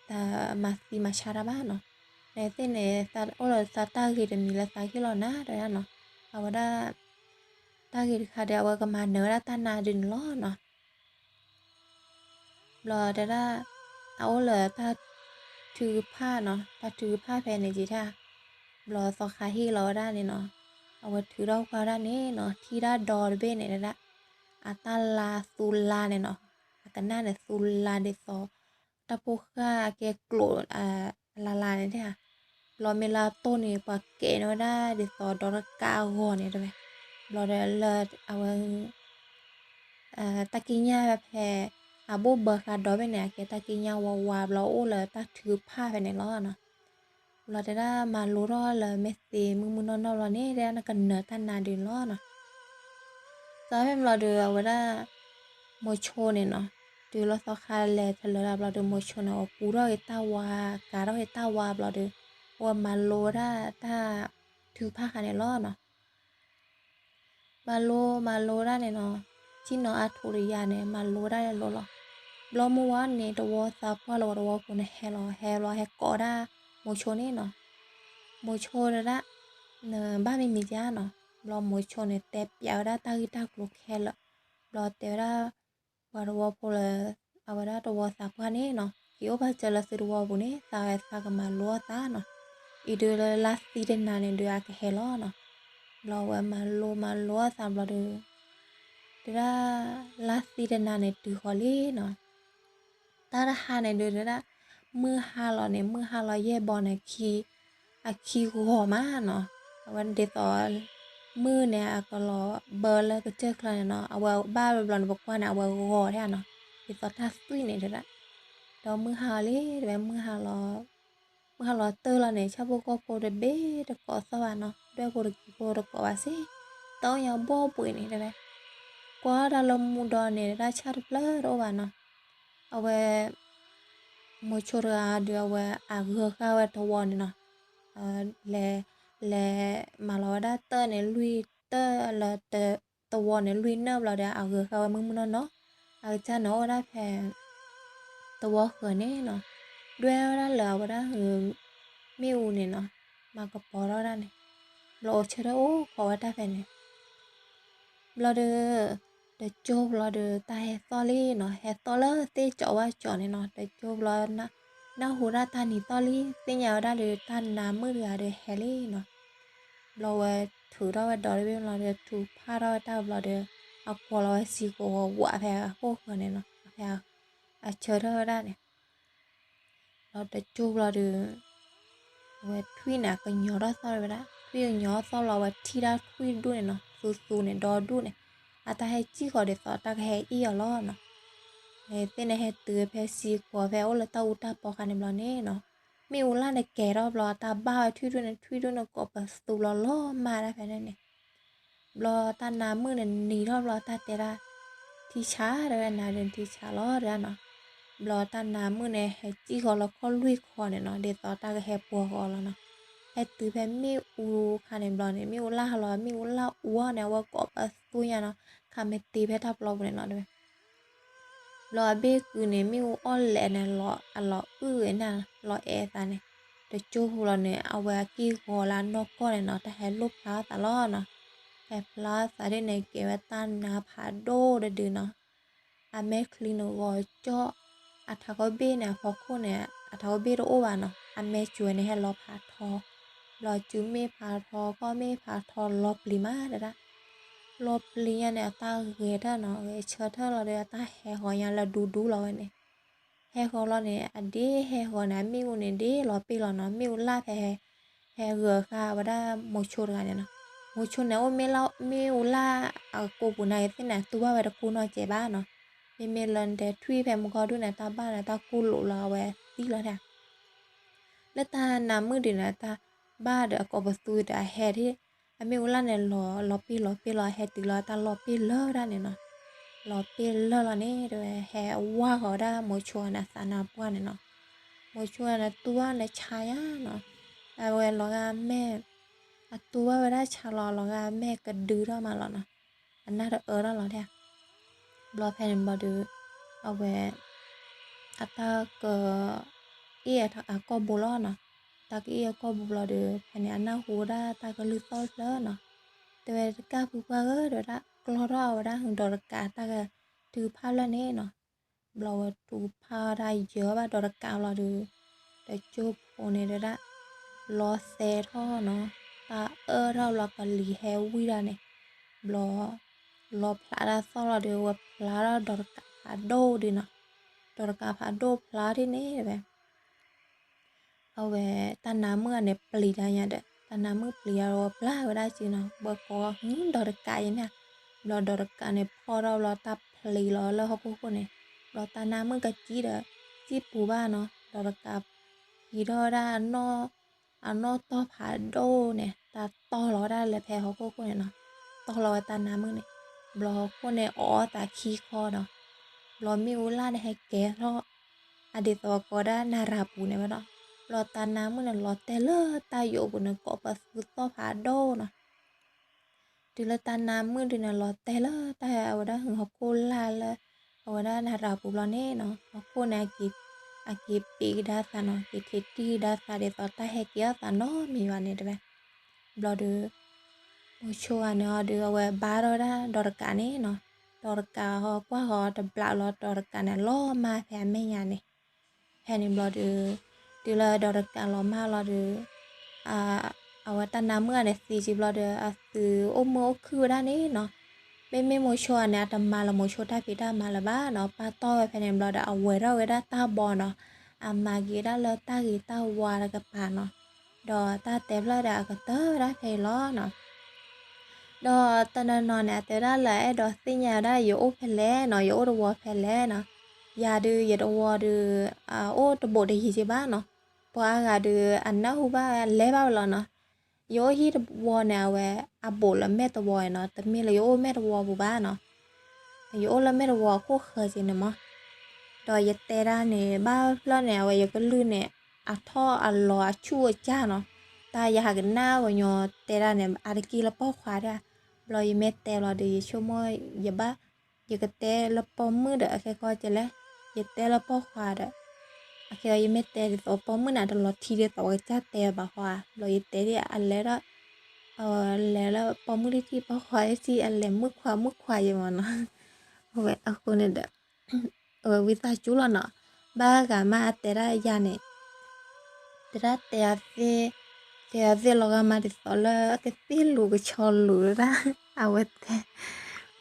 တမၤသံမၤဆါတၢ်ဘၣ်နီၤ, နသ့ၣ်န့ၣ် အိၣ်လၢသးတၢ်ဂ့ၤတမံၤလၢသးဟ့ၣ်လီၤနၤတဲဒၣ်နီၤ, အဝဲဒၣ် တၢ်ဂ့ၤတခါဒီး အဝဲကမၤနၢၤဝဲဒၣ်တၢ်နါဒုးန့ၣ်လီၤနီၤ ဘျီတဲဒၣ် အအိၣ်လၢတၢ်ထုကဖၣ်နီၤ, တၢ်ထုကဖၣ်ဖဲန့ၣ်က့ၤတၢ်, ဘျီသီခါဟ့ၣ်လီၤဝဲဒၣ်န့ၣ်နီၤ, အဝဲထုးထီၣ်ကွၢ်ဝဲဒၣ်န့ၣ်နီၤ ထံၣ်ဒၣ်ဒီတဘ့ၣ်န့ၣ်တဲဒၣ်, အတၢ်လါသူလါန့ၣ်နီၤ, အကနၣ်န့ၣ်သူလါဒ်သိး တၢ်ဖိဃၢ်အကဲကျိး အလါလါန့ၣ်တဲဧါ, ဘျီမ့ၢ်လၢအတိၢ်န့ၣ် ပှၤကဲးန့ၢ်ဝဲဒၣ်ဒ်သိးဒီတကးအဂီၤန့ၣ်တဲဝဲ, ဘျီဒီးလၢအဝဲ တၢ်ကံးညာ်ဝဲဖဲ အဘိၣ်ဘၢဃာ်ဒီဘ့ၣ်န့ၣ် အကဲတၢ်ကံးညာ်ဝါဝါ ဘျီအိၣ်လၢတၢ်ထုကဖၣ်ဖဲန့ၣ်လီၤနီၤ, ဘျီတဲဒၣ်မၤလိထီၣ်လၢမ့ၢ်သ့မုၢ်မုၢ်နီၢ်နီၢ်ဘျီန့ၣ် တဲဒၣ်နကနၢၤတၢ်နါဒုးန့ၣ်လီၤနီၤ သီဖဲဘျီဒီး အဝဲဒၣ် မိၤဆိန့ၣ်နီၤ, တုၤလၢသီခါလဲၤထလၢာ်တၢ်ဘျီဒီး မိၤဆိန့ၣ် အဝဲကူထီၣ်က့ၤတၢ်ဝါ ကၤထီၣ်က့ၤတၢ်ဝါဘျီဒီး အဝဲမၤလိဝဲဒၣ်တၢ်ထုကဖၣ်ဃာ်န့ၣ်လီၤနီၤ, မၤလိမၤလိဝဲဒၣ်န့ၣ်နီၤ, ထံၣ်နီၤအါထူးတယါန့ၣ် မၤလိဝဲဒၣ်လီၤလီၤ, ဘျီမုၢ်ဝါန့ၣ် တဝီသးပှၢ်လၢဝဲတဝီပူၤန့ၣ်ဟဲလီၤ ဟဲဘျီဟဲကိးဒၣ် မိၤဆိန့ၣ်နီၤ, မိၤဆိတဲဒၣ် နဘၣ်မံမံၤကါနီၤ, ဘျီမိၤဆိန့ၣ် တဲပျးဝဲဒၣ်တၢ်ဂ့ၢ်တၢ်ကျိၤခဲလၢာ်, ဘျီတဲဝဲဒၣ် ပှၤတဝီဖိလၢ အဝဲဒၣ်တဝီသးပှၢ်န့ၣ်နီၤ က့ၤအိၣ်ဘၣ်စၢၤလၢသုတဝီပူၤန့ၣ် သးဝဲသးကမၤလိအီၣ်သးနီၤ, အံၤဒုးလၢလါသံတနၤန့ၣ်ဒုးအကဟဲလီၤနီၤ, ဘျီဝဲမၤလိမၤလိအီၣ်သးဘျီဒီး တဲဒၣ် လါသံတနၤန့ၣ်တုၤဃီၤလံနီၤ တၢ်တဟါန့ၣ်ဒုးတဲဒၣ် မုၢ်ဟါလီၤန့ၣ် မုၢ်ဟါလီၤယဲၢ်ဘီန့ၣ် အခံဂီၤမးနီၤ, အဝဲဒ်သိး မုၢ်န့ၣ် အကလီၤဘၢလၢကစၢၢ်ချၢန့ၣ်နီၤ အဝဲဘၣ်ဘျီန့ၣ် ပကွၢ်န့ၣ် အဝဲဂီၤထဲနီၤ, ဒ်သိးတၢ်သွံၣ်န့ၣ်တဲဒၣ်, ဒီးမုၢ်ဟါလီၤလံ တဲဝဲ မုၢ်ဟါလီၤ မုၢ်ဟါလီၤတၢၢ်လီၤန့ၣ် ဆၣ်ဖိကီၢ်ဖိတဘ့ၣ်တကိးသီၣ်ဘၣ်နီၤ, ဒွဲၣ်ဖိတကံၤဖိတကိးဘၣ်စ့ၢ်, တၢ်အိၣ်ညါဘီၣ်ဘှံးန့ၣ်တဲဝဲ, ကွၢ်တၢ်လၢမူဒီးန့ၣ် တၢ်ဆၣ်တဖျၢၣ်တအိၣ်ဘၣ်နီၤ, အဝဲ မိၤဆိတဂၤဒီး အဝဲအဂၢၤဃာ်ဝဲတဝီန့ၣ်နီၤ, လဲၤ လဲၤမၤလီၤဝဲဒၣ်တၢၢ်န့ၣ် လွံၢ်တၢၢ်လၢ တဝီန့ၣ် လွံၢ်နၢၣ်ဘျီဒီး အဂၢၤဃာ်ဝဲမုၢ်မုၢ်နီၢ်နီၢ်, အကစၢ်န့ၣ်အိၣ်ဝဲဒၣ်ဖဲ တဝီဃၢၤန့ၣ်နီၤ, ဒွဲၣ်ဝဲဒၣ်လၢအဝဲဒၣ် မ့ၣ်အူန့ၣ်နီၤ, မၤကပီၤထီၣ်ဝဲဒၣ်န့ၣ်, ဘျီအိၣ်ဆၢထၢၣ်အိၣ်ခိးဝဲတၢ်ဖဲန့ၣ် ဘျီဒီး တကၠိဘျီဒီး တၢ်ဟဲသီၣ်လံနီၤ, ဟဲသီၣ်လၢသ့ၣ်ကၠီဝါကၠီန့ၣ်နီၤ, တကၠိဘျီ နၢ်ဟူဒၣ်တၢ်နံၤသီၣ်လံ, သ့ၣ်ညါဝဲဒၣ်ဒီး တၢ်နါမုၣ်တဂၤဒီးဟဲလံနီၤ, ဘျီဝဲထုးထီၣ်ဝဲဒီးတဘ့ၣ်ဘျီဒီး ထုးဖးထီၣ်ဝဲတၢ်ဘျီဒီး အကွီၤလီၤဝဲစံကိးဝးဝးဖဲအခိၣ်ဃၢၤန့ၣ်နီၤ, ဖဲအဆၢထၢၣ်ဝဲဒၣ်န့ၣ် ဘျီတကၠိဘျီဒီး အဝဲထွံၣ်န့ၣ် ကညီထီၣ်သီၣ်ဝဲဒၣ်, ထွံၣ်ကညီထီၣ်သီၣ်ဘျီ အဝဲထံၣ်ဒၣ်ထွံၣ်တဒူၣ်န့ၣ်နီၤ, သူသူန့ၣ် ဒီဒူၣ်န့ၣ်, အတၢ်ဟဲစံၣ်ဃီၤဒ်သိးတၢ်ကဟဲအ့ၣ်အီၤလီၤနီၤ, နသ့ၣ်န့ၣ်ဟဲတုၤဖဲစံကွီၤဖဲအိၣ်လၢတၢ်အူတၢ်ပီခါန့ၣ်ဘျီန့ၣ်နီၤ, မ့ၣ်အူလၣ်န့ၣ်ကဲၤထီၣ်ဘျီ တၢ်ဘၣ်ဝဲထွံၣ်တဒူၣ်န့ၣ် ထွံၣ်တဒူၣ်န့ၣ် ကိးပသူဘျီလီၤမၢ်ဒၣ်ဖဲန့ၣ်န့ၣ် ဘျီတၢ်နါမုၣ်န့ၣ်နံၤထီၣ်ဘျီ တၢ်တဲဒၣ် ထံဆး တဲဝဲ နါဒုးထံဆးလီၤ တဲဒၣ်နီၤ, ဘျီတၢ်နါမုၣ်န့ၣ်ဟဲစံၣ်ဃီၤလီၤခီၣ်လွံၢ်ခီန့ၣ်နီၤ ဒ်သိးတၢ်ကဟဲပှီၤဃီၤလီၤနီၤ, ဟဲတုၤဖဲမ့ၣ်အူခါန့ၣ်ဘျီန့ၣ် မ့ၣ်အူလၣ်ဟးလီၤ မ့ၣ်အူလၣ်အူအီၤန့ၣ် အဝဲကိးပသူညါနီၤ, ခးမ့ၢ်တ့ဖဲတၢ်ပျီပူၤန့ၣ်နီၤ တဲဝဲ ဘျီအဘ့ၣ်ကုန့ၣ် မ့ၣ်အူအီၣ်လဲာ်န့ၣ် အလီၤအုၣ်ဂ့ၤန့ၣ် လီၤအဲၣ်သးန့ၣ်, တကၠိဖိလီၤန့ၣ် အဝဲအက့ၢ်ဂီၤလၢအနီၢ်ကီၢ်န့ၣ်နီၤ တၢ်ဟဲလိၣ်ဖျါထီၣ်သးလီၤနီၤ. ဟဲဖျါထီၣ်သးဒ်န့ၣ် ကဲဝဲတၢ်နါဖးဒိၣ်တဒုနီၤ. အမဲာ်ချံန့ၣ်ဂီၤကၠီၣ်, အထးခိၣ်ဘ့ၣ်န့ၣ် အဖီခိၣ်န့ၣ် အထးခိၣ်ဘ့ၣ်တအိၣ်ဘၣ်နီၤ, အမဲာ်ကွဲန့ၣ်ဟဲလီၤဖးထီ, ဘျီစုမ့ၣ်ဖးထီ ကီၢ်မ့ၣ်ဖးထီ လီၤပျံၤမးတဒၣ်. လီၤပျံၤညါန့ၣ် အတၢ်ဂဲၤထၢၣ်နီၤ, ဂဲၤဆၢထၢၣ်လီၤဒီး အတၢ်ဟဲဃီၤညါလၢဒူဒူလီၤဝဲန့ၣ်. ဟဲဃီၤလီၤန့ၣ် အဒ့ဟဲဃီၤန့ၣ် အမ့ၣ်အူန့ၣ်ဒ့လီၤပ့ၢ်လီၤနီၤ, မ့ၣ်အူလၢ်ဖဲ ဟဲဂၢၤဃာ်ဝဲဒၣ်မိၤဆိတဂၤန့ၣ်နီၤ. မိၤဆိန့ၣ် အိၣ်မ့ၢ်လၢ မ့ၣ်အူလၢ်အကိာ်ပူၤန့ၣ်သ့ၣ်န့ၣ် တူၢ်ဘၣ်ဝဲတကိၢ်နီၢ်ကဲဘၣ်နီၤ. မ့မ့ၢ်လၢနတဲထွံၣ်ဖဲမုၢ်ဂီၢ်ဒုၣ်န့ၣ် တၢ်ဘၣ်န့ၣ် တၢ်ကိၢ်လိာ်လီၤအဝဲသံလီၤဒၣ်. လၢတၢ်နါမုၣ်ဒုးန့ၣ် တၢ်ဘၣ်ဒီးအကိာ်ပသူဒီးအဟဲဒၣ်, အမ့ၣ်အူလၢ်န့ၣ်လီၤ လီၤပ့ၢ်လီၤပ့ၢ်လီၤ ဟဲတုၤလီၤတၢ်လီၤပ့ၢ်လၢဒၣ်န့ၣ်နီၤ. လီၤပ့ၢ်လၢလီၤန့ၣ် တဝဲဟဲဝါဃီၤဝဲဒၣ်မိၤဆိန့ၣ် အသးနါပှၢ်န့ၣ်နီၤ. မိၤဆိန့ၣ်တူၢ်ဘၣ်န့ၣ်ဆါညါနီၤ, အဝဲလီၤဂာ်မဲာ်, အတူၢ်ဘၣ်ဝဲဒၣ်ဆါလီၤ လီၤဂာ်မဲာ်ကဒုထီၣ်မးလီၤနီၤ. အနၢ်တအၢထီၣ်လီၤဒၣ်. ဘျီဖဲန့ၣ်ဘျီဒီး အဝဲ အတၢ်က အ့ၣ်အကီၢ်ဘိလီၤနီၤ. တၢ်ကအ့ၣ်အကီၢ်ဘိဘျီဒီး ဖဲန့ၣ်အနၢ်ဟူဝဲဒၣ်တၢ်ကလုၢ်သီၣ်ဖျၢၣ်နီၤ. တဲဝဲတကၢ်ဖုပှၢ်ဧၢ တဲဝဲဒၣ် ကျီထီၣ်ဝဲဒၣ် ဒီးတကးအတၢ်ကထုကဖၣ်ဖျၢၣ်န့ၣ်နီၤ. ဘျီဝဲထုကဖၣ်ဝဲဒၣ်ယၢၤဘၣ်ဒီးတကးဘျီဒီး တကၠိဖိန့ၣ်တဲဝဲဒၣ် လီၤသဲထီၣ်နီၤ. တၢ်အၢထီၣ်ဘျီကလံၤဟဲဝံၣ်ဒၣ်န့ၣ်, ဘျီ လီၤဖျါတၢ်သီၣ်လီၤဒီး ဝဲဖျါထီၣ်ဒီးတကးဖးဒိၣ်ဒုနီၤ. ဒီးတကးဖးဒိၣ်ဖျါထီၣ်န့ၣ်တဲဝဲ အဝဲတၢ်နါမုၣ်ဂၤန့ၣ်ပျံၤတၢ်ညါဒီး တၢ်နါမုၣ်ပျံၤအီၤဝဲပျၢ်ဝဲဒၣ်စုနီၤ, ဝဲကိးဃုဒီးတကးအံၤန့ၣ်, ဘျီဒီးတကးန့ၣ်ဖီၣ်ထီၣ်ဘျီ တၢ်ပျံၤလီၤလၢဟီၣ်ခိၣ်ခိၣ်န့ၣ်, ဘျီတၢ်နါမုၣ်ကကံဒီး စံၣ်ပူၤဘၣ်နီၤ, ဒီးတကး ဟံးထီၣ်ဝဲဒၣ် အနီၣ်တီၢ်ဖးဒိၣ်န့ၣ် တၢ်တီၢ်လီၤဝဲဒၣ်လၢဖဲဟီၣ်ခိၣ်ခိၣ်န့ၣ်နီၤ, တီၢ်လီၤဝဲတၢ်နါမုၣ်န့ၣ်, ဘျီဟီၣ်ခိၣ်န့ၣ်အီၣ်အသးခံခီဒီး ဘျီမ့ၣ်အူလၢ်န့ၣ်ဟဲကဲထီၣ် အဒ်သိးကိးဒၣ်နရၤပူၤန့ၣ်ဝဲဒီး, ဘျီတၢ်နါမုၣ်န့ၣ်လီၤတဲာ်လၢတၢ်ယိာ်ပူၤန့ၣ် ကိးပသူသီၣ်ဖးဒိၣ်နီၤ. တုၤလၢတၢ်နါမုၣ်ဒုန့ၣ် လီၤတဲာ်လၢတၢ်အဝဲဒၣ်ဟီၣ်ခိၣ်လာ်လၢ အဝဲဒၣ်နရၤပူၤဘျီန့ၣ်နီၤ, ဟီၣ်ခိၣ်န့ၣ် အက့ၤပံးကဒါသးနီၤ, က့ၤထံးတံၢ်ကဒါသးဒ်သိးတၢ်ဟဲက့ၤအီၣ်သးနီတမံၤဘၣ်န့ၣ်တဲဝဲ. ဘျီဒီး မိၤဆိဂၤန့ၣ်အီၤဒီး အဝဲဘါထီၣ်ဝဲဒၣ်ဒီးတကးန့ၣ်နီၤ, ဒီးတကးဟီကွၢ်ဃီတဘျးလီၤ, ဒီးတကးန့ၣ်လီၤမၢ်ဖဲအမဲာ်ညါန့ၣ်. ဖဲန့ၣ်ဘျီဒီး တုၤလၢဒီးတကးလီၤမၢ်လီၤဒီး အဝဲတၢ်နါမုၣ်ဂၤန့ၣ်သံက့ၤဘျီဒီး အသုးအိၣ်မုာ်အိၣ်ခုၣ်ဝဲဒၣ်န့ၣ်နီၤ. မ့မ့ၢ်မိၤဆိဂၤန့ၣ် အတမၤလၢၤမိၤဆိတၢ်ဖံးတၢ်မၤလၢၤဘၣ်နီၤ, ပၢ်တီၢ်ဝဲဖဲန့ၣ်ဘျီဒီး အဝဲၤထီၣ်ဝဲဒၣ်တၢ်ဘီနီၤ, အမၤက့ၤဝဲဒၣ်လၢတၢ်ဂ့ၤတၢ်ဝါတကပၤနီၤ, ဒီးတၢ်တဲဖျၢၣ်ဒီးအကတၢၢ်ဝဲဒၣ်ဖဲအံၤလီၤနီၤ. ဒီးတနီၤနီၤန့ၣ် အတဲဝဲဒၣ်လၢအဲၣ်ဒိးသ့ၣ်ညါဝဲဒၣ် ယအိၣ်ဖဲလဲၣ်နီၤ, ယအိၣ်တဝီဖဲလဲၣ်နီၤ. ယၤဒုး ယတဝီဒုး အအိၣ်တဘိးတယံၤက့ဘၣ်နီၤ, ပှၤအါဂၤဒုး အနၢ်ဟူဘၣ်ဝဲ အလဲၤဘၣ်ဝဲလီၤနီၤ. ယအိၣ်ဟံၣ်တဝီန့ၣ် အဝဲအဘိးလၢမဲာ်တဝီနီၤ, တမ့ၢ်လၢယအိၣ်မဲာ်တဝီပူၤဘၣ်နီၤ. ယအိၣ်လၢမဲာ်တဝီအခိၣ်ဃၢၤက့န့ၣ်မး. ဒီးယတဲဒၣ်န့ၣ် ဘၣ်ဖျၢၣ်န့ၣ် အဝဲယကလုၢ်န့ၣ် အထီၣ်အလီၤအဆူၣ်အစၢ်နီၤ. တၢ်ယဟးကနၣ်ပှၤညီတဲဒၣ်န့ၣ် အါတက့ၢ်လၢပိာ်ခွါဒၣ်, ဘျီယမ့ၢ်တဲလီၤဒီး ယဆိကမိၣ်ယဘၣ် ယကတဲလၢပိာ်မုၣ်ဒီး အခဲကီၢ်ကလဲၣ်, ယတဲလၢပိာ်ခွါဒီး အခဲကီၢ် ယမ့ၢ်တဲဒ်သိးပိာ်မုၣ်န့ၣ် တလီၤထံဒ်သိးပကစၢ်တဲဘၣ်ဃီ, ဘျီယတဲဒ်အလဲၤဒီး အလဲၤလၢပိာ်မုၣ်တထံၣ်ပိာ်ခွါတထံၣ် အလဲၤမုၣ်ခွါမုၣ်ခွါယဲမးနီၤ. အဝဲအဃိန့ၣ်ဒီး အဝဲဝံသးစူၤလီၤနီၤ, ဘၣ်ဂၤမးအတဲဒၣ်ယၤန့ၣ် တဲဒၣ်တဲအသ့ၣ်, တဲအသ့ၣ်လီၤဂာ်မးဒ်သိးလၢအကသ့ၣ်လူၤကဆီလူၤဒၣ်, အဝဲတဲ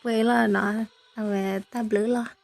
ပှဲၤလီၤနီၤ, အဝဲတၢ်ဘျုးလီၤ.